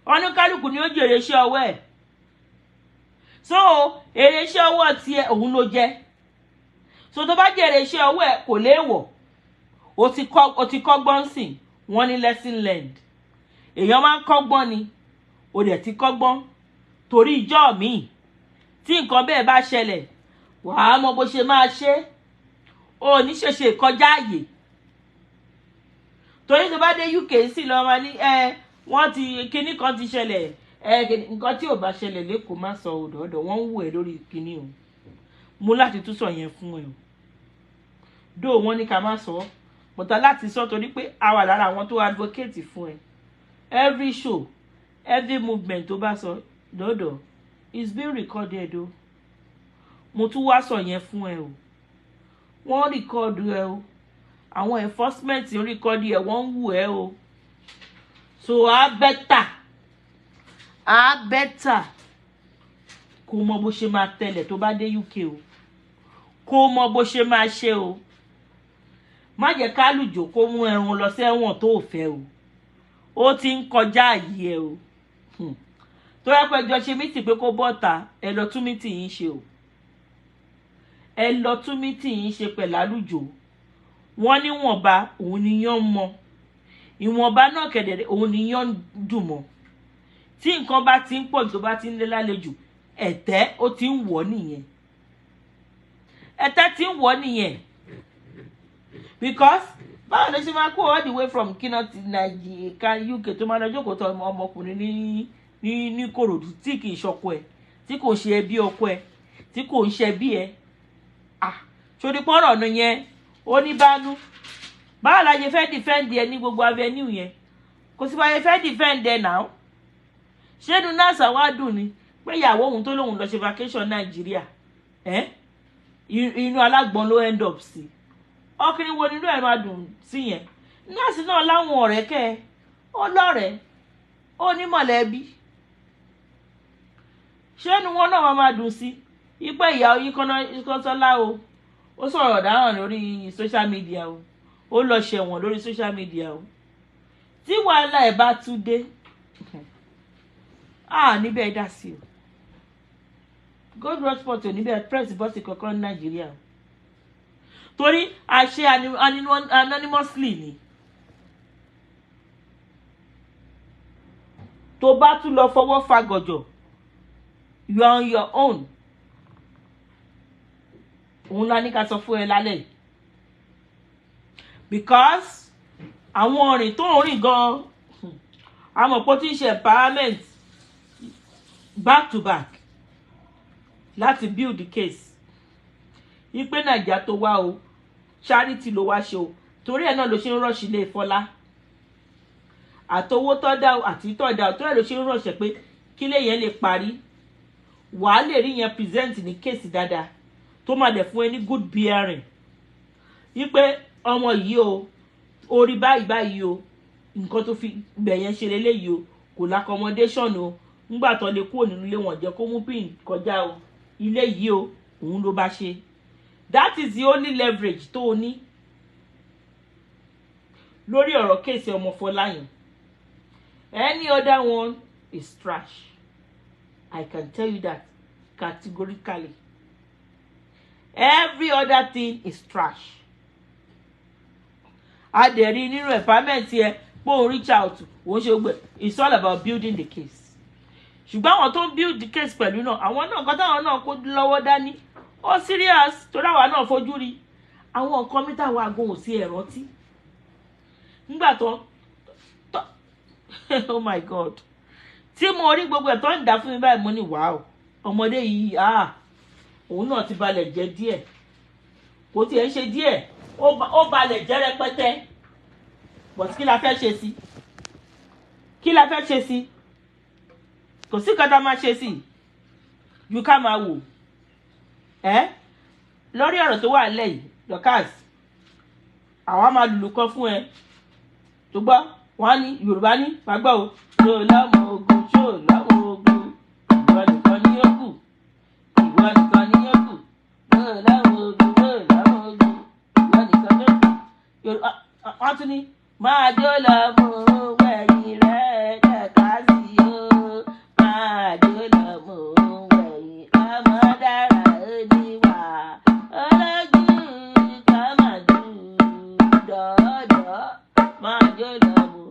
Oníkálukú ni ó jèrè iṣẹ́ ọwọ́ ẹ̀. So èrè iṣẹ́ ọwọ́ tiẹ̀ òun ló jẹ́. So tó bá jèrè iṣẹ́ ọwọ́ ẹ̀, kò léèwọ̀. O ti kọ́gbọ́n sìn. Wọ́n ní lesson learned, èèyàn máa ń kọ́gbọ́n ni. O dẹ̀ ti kọ́gbọ́n, torí ìjọ́ míì tí nǹkan bẹ́ẹ̀ bá ṣẹlẹ̀, wàá mọ bó ṣe máa ṣe. O ní ṣèṣe kọjá àyè, torí tó bá dé UK sí lọ́ọ́ máa ní ẹ wọ́n ti kinní kan ti ṣẹlẹ̀ ẹ. Nǹkan tí ò bá ṣẹlẹ̀ lẹ́kọ̀ọ́, má sọ òdòdó. Wọ́n ń wò ẹ́ lórí kinní o. Mo láti tún sọ yẹn fún ẹ o. Dó wọ́n ní ká má sọ ọ́ bọ̀tà láti sọ, torí pé a wà lára àwọn tó advocate fún ẹ. Every show, every movement tó bá sọ dọ́dọ̀ is being recorded o. Mo tún wá sọ yẹn fún ẹ o. Wọ́n record ẹ o. Àwọn enforcement ń record ẹ, wọ́n ń wù ẹ o. So á better, á better kó mọ bó ṣe máa tẹlẹ̀ tó bá dé UK o. Kó mọ bó ṣe máa ṣe o. Má jẹ́ kálùjò kó mú ẹrun lọ sẹ́wọ̀n tó fẹ́ o. Ó ti ń kọjá àyè ẹ o. Tó yẹ pé ẹjọ́ ṣe meeting pé kó bọ́ta, ẹ lọ tún meeting yín ṣe o. Ẹ lọ tún meeting yín ṣe pẹ̀lú àlùjò. Wọ́n níwọ̀nba òun ni yán mọ. Ìwọ̀nba náà kẹ̀dẹ̀rẹ̀ òun ni yán dùn mọ́. Tí nǹkan bá ti ń pọ̀ tó bá ti ń lé lálejò, ẹ̀tẹ́ ó ti ń wọ̀ nìyẹn, ẹ̀tẹ́ ti ń wọ̀ nìyẹn. Because báwo ló ṣe máa kó all the way from kíná ti Nàìjíríà, UK, tó máa lọ jókòó tó ọmọkùnrin ní Kòròdú tí kì í ṣọkọ ẹ̀, tí kò ṣe ẹbí ọkọ ẹ̀, tí kò ń ṣe ẹbí ẹ̀? Ah, sórí pọ́nrọ̀ ọ̀nà yẹn ó ní bánú. Báwo la ṣe fẹ́ defend ẹ ní gbogbo avenue yẹn? Kò sí báyẹn fẹ́ defend ẹ náà. Ṣé inú nurse wá dùn ni pé ìyàwó òun tó lóun lọ ṣe vacation Nàìjíríà ẹ, inú alágbọ̀n ló end up sí? Ọkùnrin wo nínú ẹ̀ máa dùn sí yẹn? Nọ́ọ̀sì náà láwọn ọ̀rẹ́ kẹ́ ẹ, ó lọ́rẹ̀ẹ́, ó ní mọ̀lẹ́bí. Ṣé inú wọn náà máa máa dùn sí ipẹ́ ìyá oyin kọ́sọ́lá o, ó sọ̀rọ̀ ọ̀daràn lórí social media o, ó lọ ṣẹ̀wọ̀n lórí social media o? Tí wàhálà ẹ̀ bá tún dé, ah, níbẹ̀ dá sí o. Gold Rush Sport ò níbẹ̀ press button kankan ní Nàìjíríà o, torí àṣẹ anonymously ni. Tó bá tún lọ fọwọ́ fa gọ̀jọ̀, you are on your own. Òun la ní ká sọ fún ẹ lálẹ́ yìí, because àwọn ọ̀rìn tó ń rìn gan-an, àmọ̀ pé ó ti ń ṣe empowerment back to back láti build the case ipe Nàìjíríà tó wá o, charity ló wá ṣe o. Torí ẹ̀ náà ló ṣe ń rush ilé Fọlá àtowó tó dá o àti tó dá o. Torí ẹ̀ ló ṣe ń rush pé kílé yẹn lè parí, wàá lè rí yẹn present ní case dáadáa, tó máa dẹ̀ fún ẹ ní good bearing wípé ọmọ yìí o, orí báyìí báyìí o, nǹkan tó fi bẹ̀ yẹn ṣe leléyìí o, kò l'accommodation o, ńgbà tó lè kúrò nínú ilé wọn jẹ́ kó mú pin kọjá o, ilé yìí o, òun ló bá ṣe. That is the only leverage tó o ní lórí ọ̀rọ̀ case ọmọ Fọláyàn. Any other one is trash. I can tell you that categorically. Every other thing is trash. A dẹ̀ rí nínú empowerment yẹn pé òun reach out, òun ṣe gbẹ. It's all about building the case. Ṣùgbọ́n àwọn tó ń build the case pẹ̀lú náà, àwọn náà, nǹkan táwọn náà kó lọ́wọ́ dání ó serious, torí àwa náà fojú rí àwọn nǹkan mi táwọn agbóhùn sí ẹ̀rọ tí nígbà tó, oh my God, tí mo rí gbogbo ẹ̀ tó ń dà fún mi báyìí, mo ní, "Wow, ọmọdé yìí, ah, òun náà ti balẹ̀ jẹ́ díẹ̀." Kò tiẹ̀ ń ṣe díẹ̀, ó balẹ̀ jẹ́ rẹpẹtẹ. But kí la fẹ́ ṣe sí? Kí la fẹ́ ṣe sí? Kò sí nǹkan tá a máa ṣe sí ju ká máa wò ẹ́ lórí ọ̀rọ̀ tó wà lẹ́yìn. Dorcas, àwa máa lùlù kan fún ẹ tó gbọ́. Wọ́n á ní Yorùbá ní wàá gbọ́ o. Ṣó lọ́mọ ogun? Ṣó lọ́mọ ogun? Ìwọ nìkan ní yóò kù, ìwọ nìkan ní yóò kù. Ṣó lọ́mọ ogun? Ṣó lọ́mọ ogun? Ìwọ nìkan ní yóò kù. Yorùbá wọ́n tún ní máa jó lọ mú wẹ̀yìn rẹ̀ dẹ̀ka sí o, máa jó lọ mú wẹ̀yìn. Ọmọ dára, oníwà ọlọ́jú kàmàdù dọ̀ọ́dọ̀, máa jó lọ mú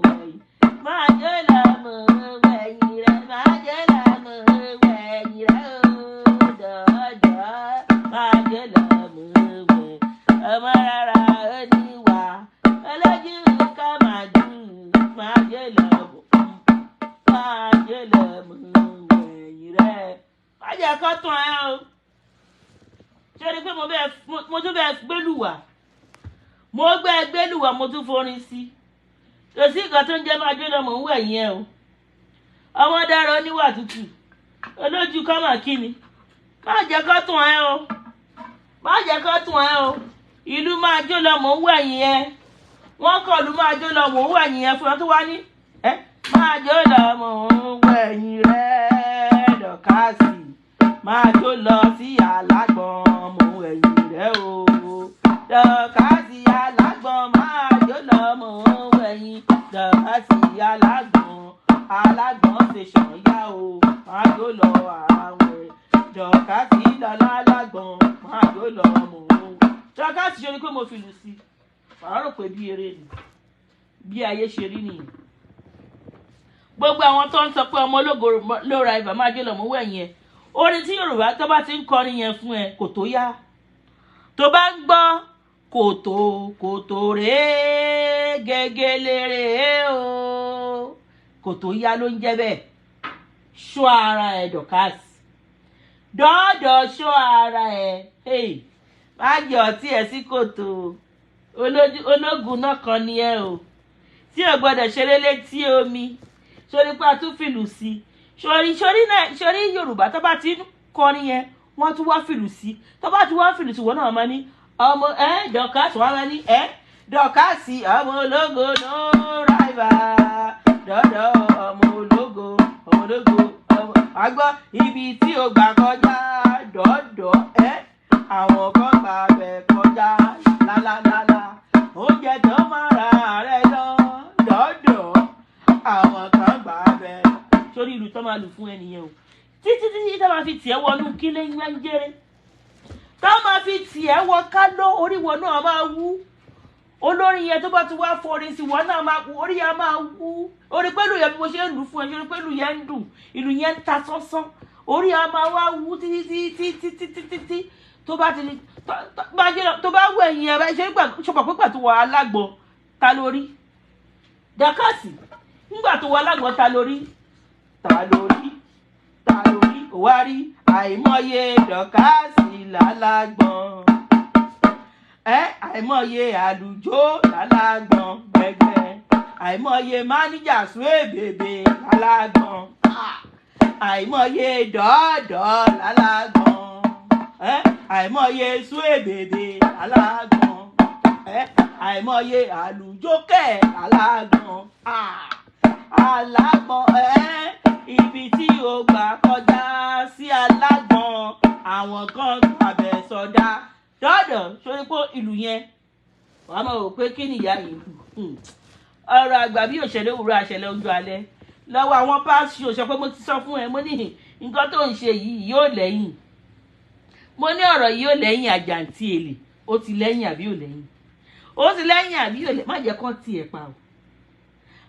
wẹ̀yìn, máa jó lọ mú wẹ̀yìn rẹ̀, máa jó lọ mú wẹ̀yìn rẹ̀ o dọ̀ọ́dọ̀, máa jó lọ mú wẹ̀yìn. Ọmọ rárá, oníwà ọlọ́jú kàmàdù, máa jó lọ mú, máa jó lọ mú wẹ̀yìn rẹ̀. Má jẹ́ kó tún ẹ o. Ṣé o rí i pé mo tún bẹ́ẹ̀ gbélùwà, mo gbẹ́ gbélùwà, mo tún forin sí? Kò sí nǹkan tó ń jẹ́ máa jó lọ mò ń wẹ̀ yẹn o. Ọmọ dára, oníwà tútù, olójú kọ́mà kíni. Má jẹ́ kó tún ẹ o, má jẹ́ kó tún ẹ o. Ìlú máa jó lọ mò ń wẹ̀ yẹn, wọ́n kọ̀ lù máa jó lọ mò ń wẹ̀ yẹn fún ọ tó wá ní ẹ máa jó lọ mò ń wẹ̀yìn rẹ̀. Dorcas, máa jó lọ sí alágbọ̀n, mò ń wẹ̀yìn rẹ̀ o. Dorcas alágbọ̀n, máa jó lọ mò ń wẹ̀yìn. Dorcas alágbọ̀n, alágbọ̀n station yá o, máa jó lọ àwẹ̀. Dorcas lọ́lá alágbọ̀n, máa jó lọ mò ń wẹ̀. Dorcas, ṣe ni pé mo fi lù sí, wàá rò pé bí eré ni. Bí ayé ṣe rí nìyẹn. Gbogbo àwọn tó ń sọ pé ọmọ ológo ló ra ibà máa jẹ́ lọ́mọ wẹ̀ yẹn, orin tí Yorùbá tó bá ti ń kọrin yẹn fún ẹ, kò tó yá. Tó bá ń gbọ́ kòtò kòtò rèé, gẹ́gẹ́lé rèé o, kòtò yá ló ń jẹ́ bẹ́ẹ̀. Ṣọ́ ara ẹ̀, Dorcas, dọ́ọ̀dọ̀, ṣọ́ ara ẹ̀. Má jẹ́ ọtí ẹ̀ sí kòtò. Ológun náà kan ni ẹ o, tí ò gbọ́dọ̀ ṣeré létí omi sórí pé a tún fìlù sí sórí sórí náà sórí. Yorùbá tó bá ti ń kọrin yẹn, wọ́n tún wá fìlù sí. Tó bá ti wá fìlù sí, wọ́n náà máa ní ọmọ ẹ Dorcas, wọ́n máa ní ẹ Dorcas, ọmọ ológo no rival, dọ́dọ̀ ọmọ ológo, ọmọ ológo, ọmọ àgbọ̀ ibi tí o gbà kọjá, dọ́dọ̀ ẹ àwọn kan gbà bẹ̀ kọjá lálálálá, oúnjẹ tó máa ra rẹ lọ, dọ́dọ̀ àwọn kan gbà bẹ̀. Sórí ìlú tó máa lù fún ẹnìyẹn o, títí títí tó máa fi tiẹ̀ wọnú kílé ńjẹrẹ, tó máa fi tiẹ̀ wọ kálọ́ orí wọn náà máa wú. Olórin yẹn tó bá ti wá forin sí wọn náà máa orí yẹn máa wú. Orí pẹ̀lú yẹn, bí mo ṣe ń lù fún ẹ, orí pẹ̀lú yẹn ń dùn, ìlú yẹn ń ta sánsán, orí yẹn máa wá wú títí títí títí títí tí tó bá ti tó bá wọ ẹ̀yìn ẹ̀ ṣe gbà ṣọpọ̀ pípà tó wọ alágbọ̀n ta lórí. Dorcas, ńgbà tó wọ alágbọ̀n ta lórí, ta lórí, ta lórí? Ò wá rí àìmọye Dorcas lálágbọ̀n ẹ, àìmọye àlùjọ lálágbọ̀n gbẹgbẹ, àìmọye máníjà sún èbèbè lálágbọ̀n, àìmọye dọ́ọ̀dọ́ lálágbọ̀n ẹ, àìmọye sún èbèbè lálágbọ̀n ẹ, àìmọye àlùjókè lálágbọ̀n, alágbọ̀n ẹ, ibi tí o gbà kọjá sí alágbọ̀n, àwọn kan gbàbẹ̀ sọdá. Dọ́dọ̀ sórí pé ìlú yẹn, wàá máa wò pé kí ni ìyá yìí lù. Ọ̀rọ̀ àgbà bí òṣèlú òwúrọ̀ àṣẹlẹ̀ ojú alẹ́ lọ́wọ́ àwọn past show sọ pé mo ti sọ fún ẹ, mo ní nǹkan tó ń ṣe yìí yóò lẹ́yìn. Mo ní ọ̀rọ̀ yìí yóò lẹ́yìn. Àjàǹtí èlé, ó ti lẹ́yìn àbí ò lẹ́yìn? Ó ti lẹ́yìn àbí ò lẹ́yìn? Má jẹ́ kán tiẹ̀ pa o,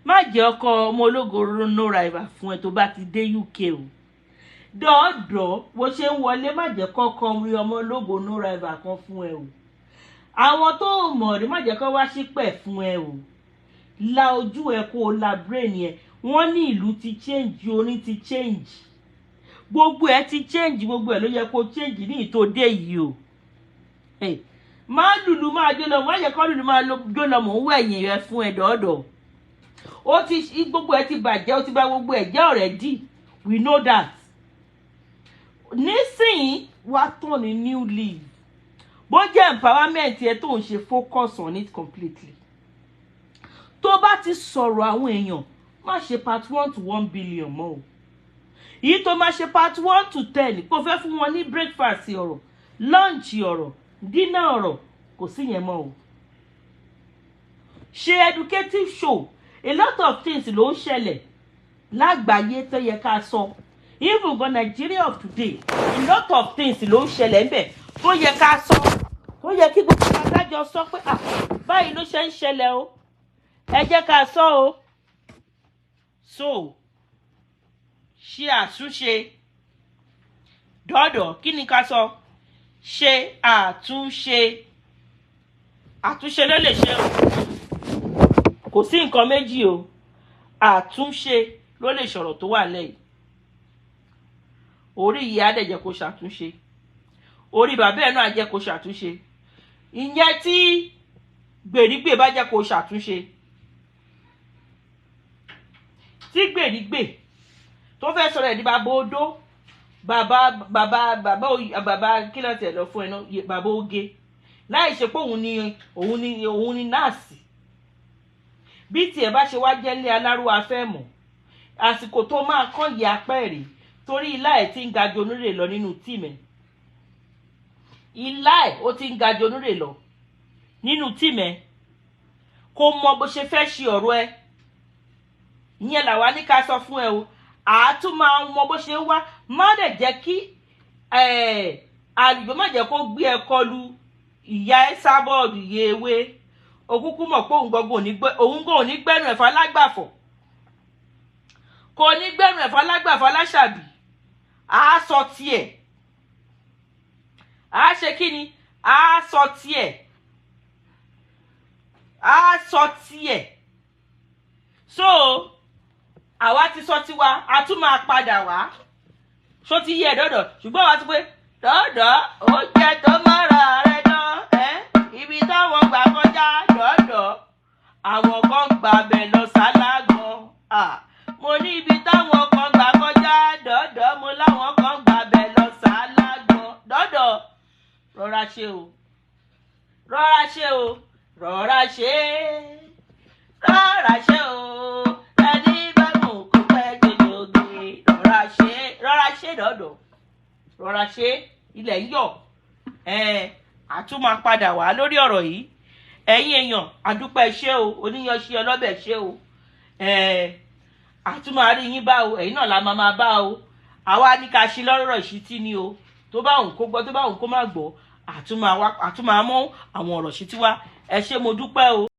má jẹ́ ọkọ ọmọ ológo no rival fún ẹ tó bá ti dé UK o. Dọ́ọ̀dọ́ bó ṣe ń wọlé, má jẹ́ kọ́kọ́ rí ọmọ ológo no rival kan fún ẹ o. Àwọn tó mọ̀ rí, má jẹ́ kó wá sípẹ̀ fún ẹ o. La ojú ẹ, kó o la brain ẹ. Wọ́n ní ìlú ti change, orin ti change, gbogbo ẹ ti change, gbogbo ẹ ló yẹ kó change ní ìtòdé yìí o. Má lùlù máa jó lọ, má yẹ kó lùlù máa jó lọ. Mò ń wẹ̀yìn rẹ fún ẹ, dọ́ọ̀dọ̀. Ó ti gbogbo ẹ ti bàjẹ́, ó ti bà gbogbo ẹ jẹ́ already, we know that. Nísìnyí, wá tán ní new leaf. Bó jẹ́ empowerment ẹ tó ń ṣe, focus on it completely. Tó bá ti sọ̀rọ̀ àwọn èèyàn, má ṣe part 1 to 1 billion mọ́ o. Yìí tó máa ṣe part 1 to 10, kó fẹ́ fún wọn ní breakfast ọ̀rọ̀, lunch ọ̀rọ̀, dinner ọ̀rọ̀, kò sí yẹn mọ́ o. Ṣe educative show. A lot of things ló ń ṣẹlẹ̀ lágbàáyé tó yẹ ká sọ. Even gan Nigeria of today, a lot of things ló ń ṣẹlẹ̀ ńbẹ̀ tó yẹ ká sọ, tó yẹ kí gbogbo adájọ́ sọ pé, "Ah, báyìí ló ṣe ń ṣẹlẹ̀ o, ẹ jẹ́ ká sọ o." So ṣe àtúnṣe, dọ́dọ̀. Kí ni ká sọ? Ṣe àtúnṣe. Àtúnṣe ló lè ṣe o, kò sí nǹkan méjì o. Àtúnṣe ló lè sọ̀rọ̀ tó wà lẹ́yìn. Orí ìyá á dẹ̀ jẹ́ kó ṣàtúnṣe, orí bàbá ẹ̀ náà á jẹ́ kó ṣàtúnṣe. Ìyẹn tí gbèrígbè bá jẹ́ kó ṣàtúnṣe, tí gbèrígbè tó fẹ́ sọ̀rọ̀ ẹ̀ ní bàbá odó, bàbá bàbá bàbá bàbá kí ló tiẹ̀ lọ fún ẹ náà, bàbá oge, láì ṣe pé òun ni nọ́ọ̀sì. Bí tiẹ̀ bá ṣe wá jẹ́lé aláró afẹ́ mọ̀, àsìkò tó máa kán yẹ apẹ́ rèé, torí ilá ẹ̀ ti ń ga ju onírè lọ nínú team ẹ̀. Ilá ẹ̀ ó ti ń ga ju onírè lọ nínú team ẹ̀. Kó mọ bó ṣe fẹ́ ṣe ọ̀rọ̀ ẹ. Ìyẹn làwa ní ká sọ fún ẹ o. Àátún máa mọ bó ṣe ń wá. Má dẹ̀ jẹ́ kí àlùjọ, má jẹ́ kó gbé ẹ kọlu ìyá ẹ sábọ́ọ̀dù yewé. Òkúkú mọ̀ pé òun gbọ́gbọ́n òun gbọ́ òní gbẹ́nu ẹ̀fọ́ alágbàfọ̀, kò ní gbẹ́nu ẹ̀fọ́ alágbàfọ̀. Aláṣàbí á sọ tiẹ̀, á ṣe kí ni, á sọ tiẹ̀, á sọ tiẹ̀. So àwa ti sọ tiwa, a tún máa padà wá. Ṣó ti yẹ dọ́dọ̀? Ṣùgbọ́n àwa ti pé dọ́dọ̀ ó jẹ́ tó mọ́ra rẹ̀ dán ẹ́. Ibi táwọn gbà kọjá dọ́dọ̀, àwọn kan gbà bẹ̀ lọ sálágàn. Mo ní ibi táwọn kan gbà kọjá dọ́dọ̀, mo láwọn kan gbà bẹ̀ lọ sálágàn. Dọ́dọ̀, rọra ṣe o, rọra ṣe o, rọra ṣe, rọra ṣe o. Ẹni bá mú kó pẹ́ jòjògè. Rọra ṣe, rọra ṣe dọ́dọ̀, rọra ṣe. Ilẹ̀ ń yọ̀ ẹ̀, àtún máa padà wá lórí ọ̀rọ̀ yìí. Ẹ̀yin èèyàn, àdúpẹ́ ṣé o, oníyan ṣe, ọlọ́bẹ̀ ṣé o. Àtún máa rí yín bá o, ẹ̀yin náà la máa máa bá o. Àwa ní ká ṣe lọ́rọ̀ ìṣítí ni o. Tó bá òun kó gbọ́, tó bá òun kó má gbọ́, àtún máa mú àwọn ọ̀rọ̀ ṣítí wá. Ẹ ṣé, mo dúpẹ́ o.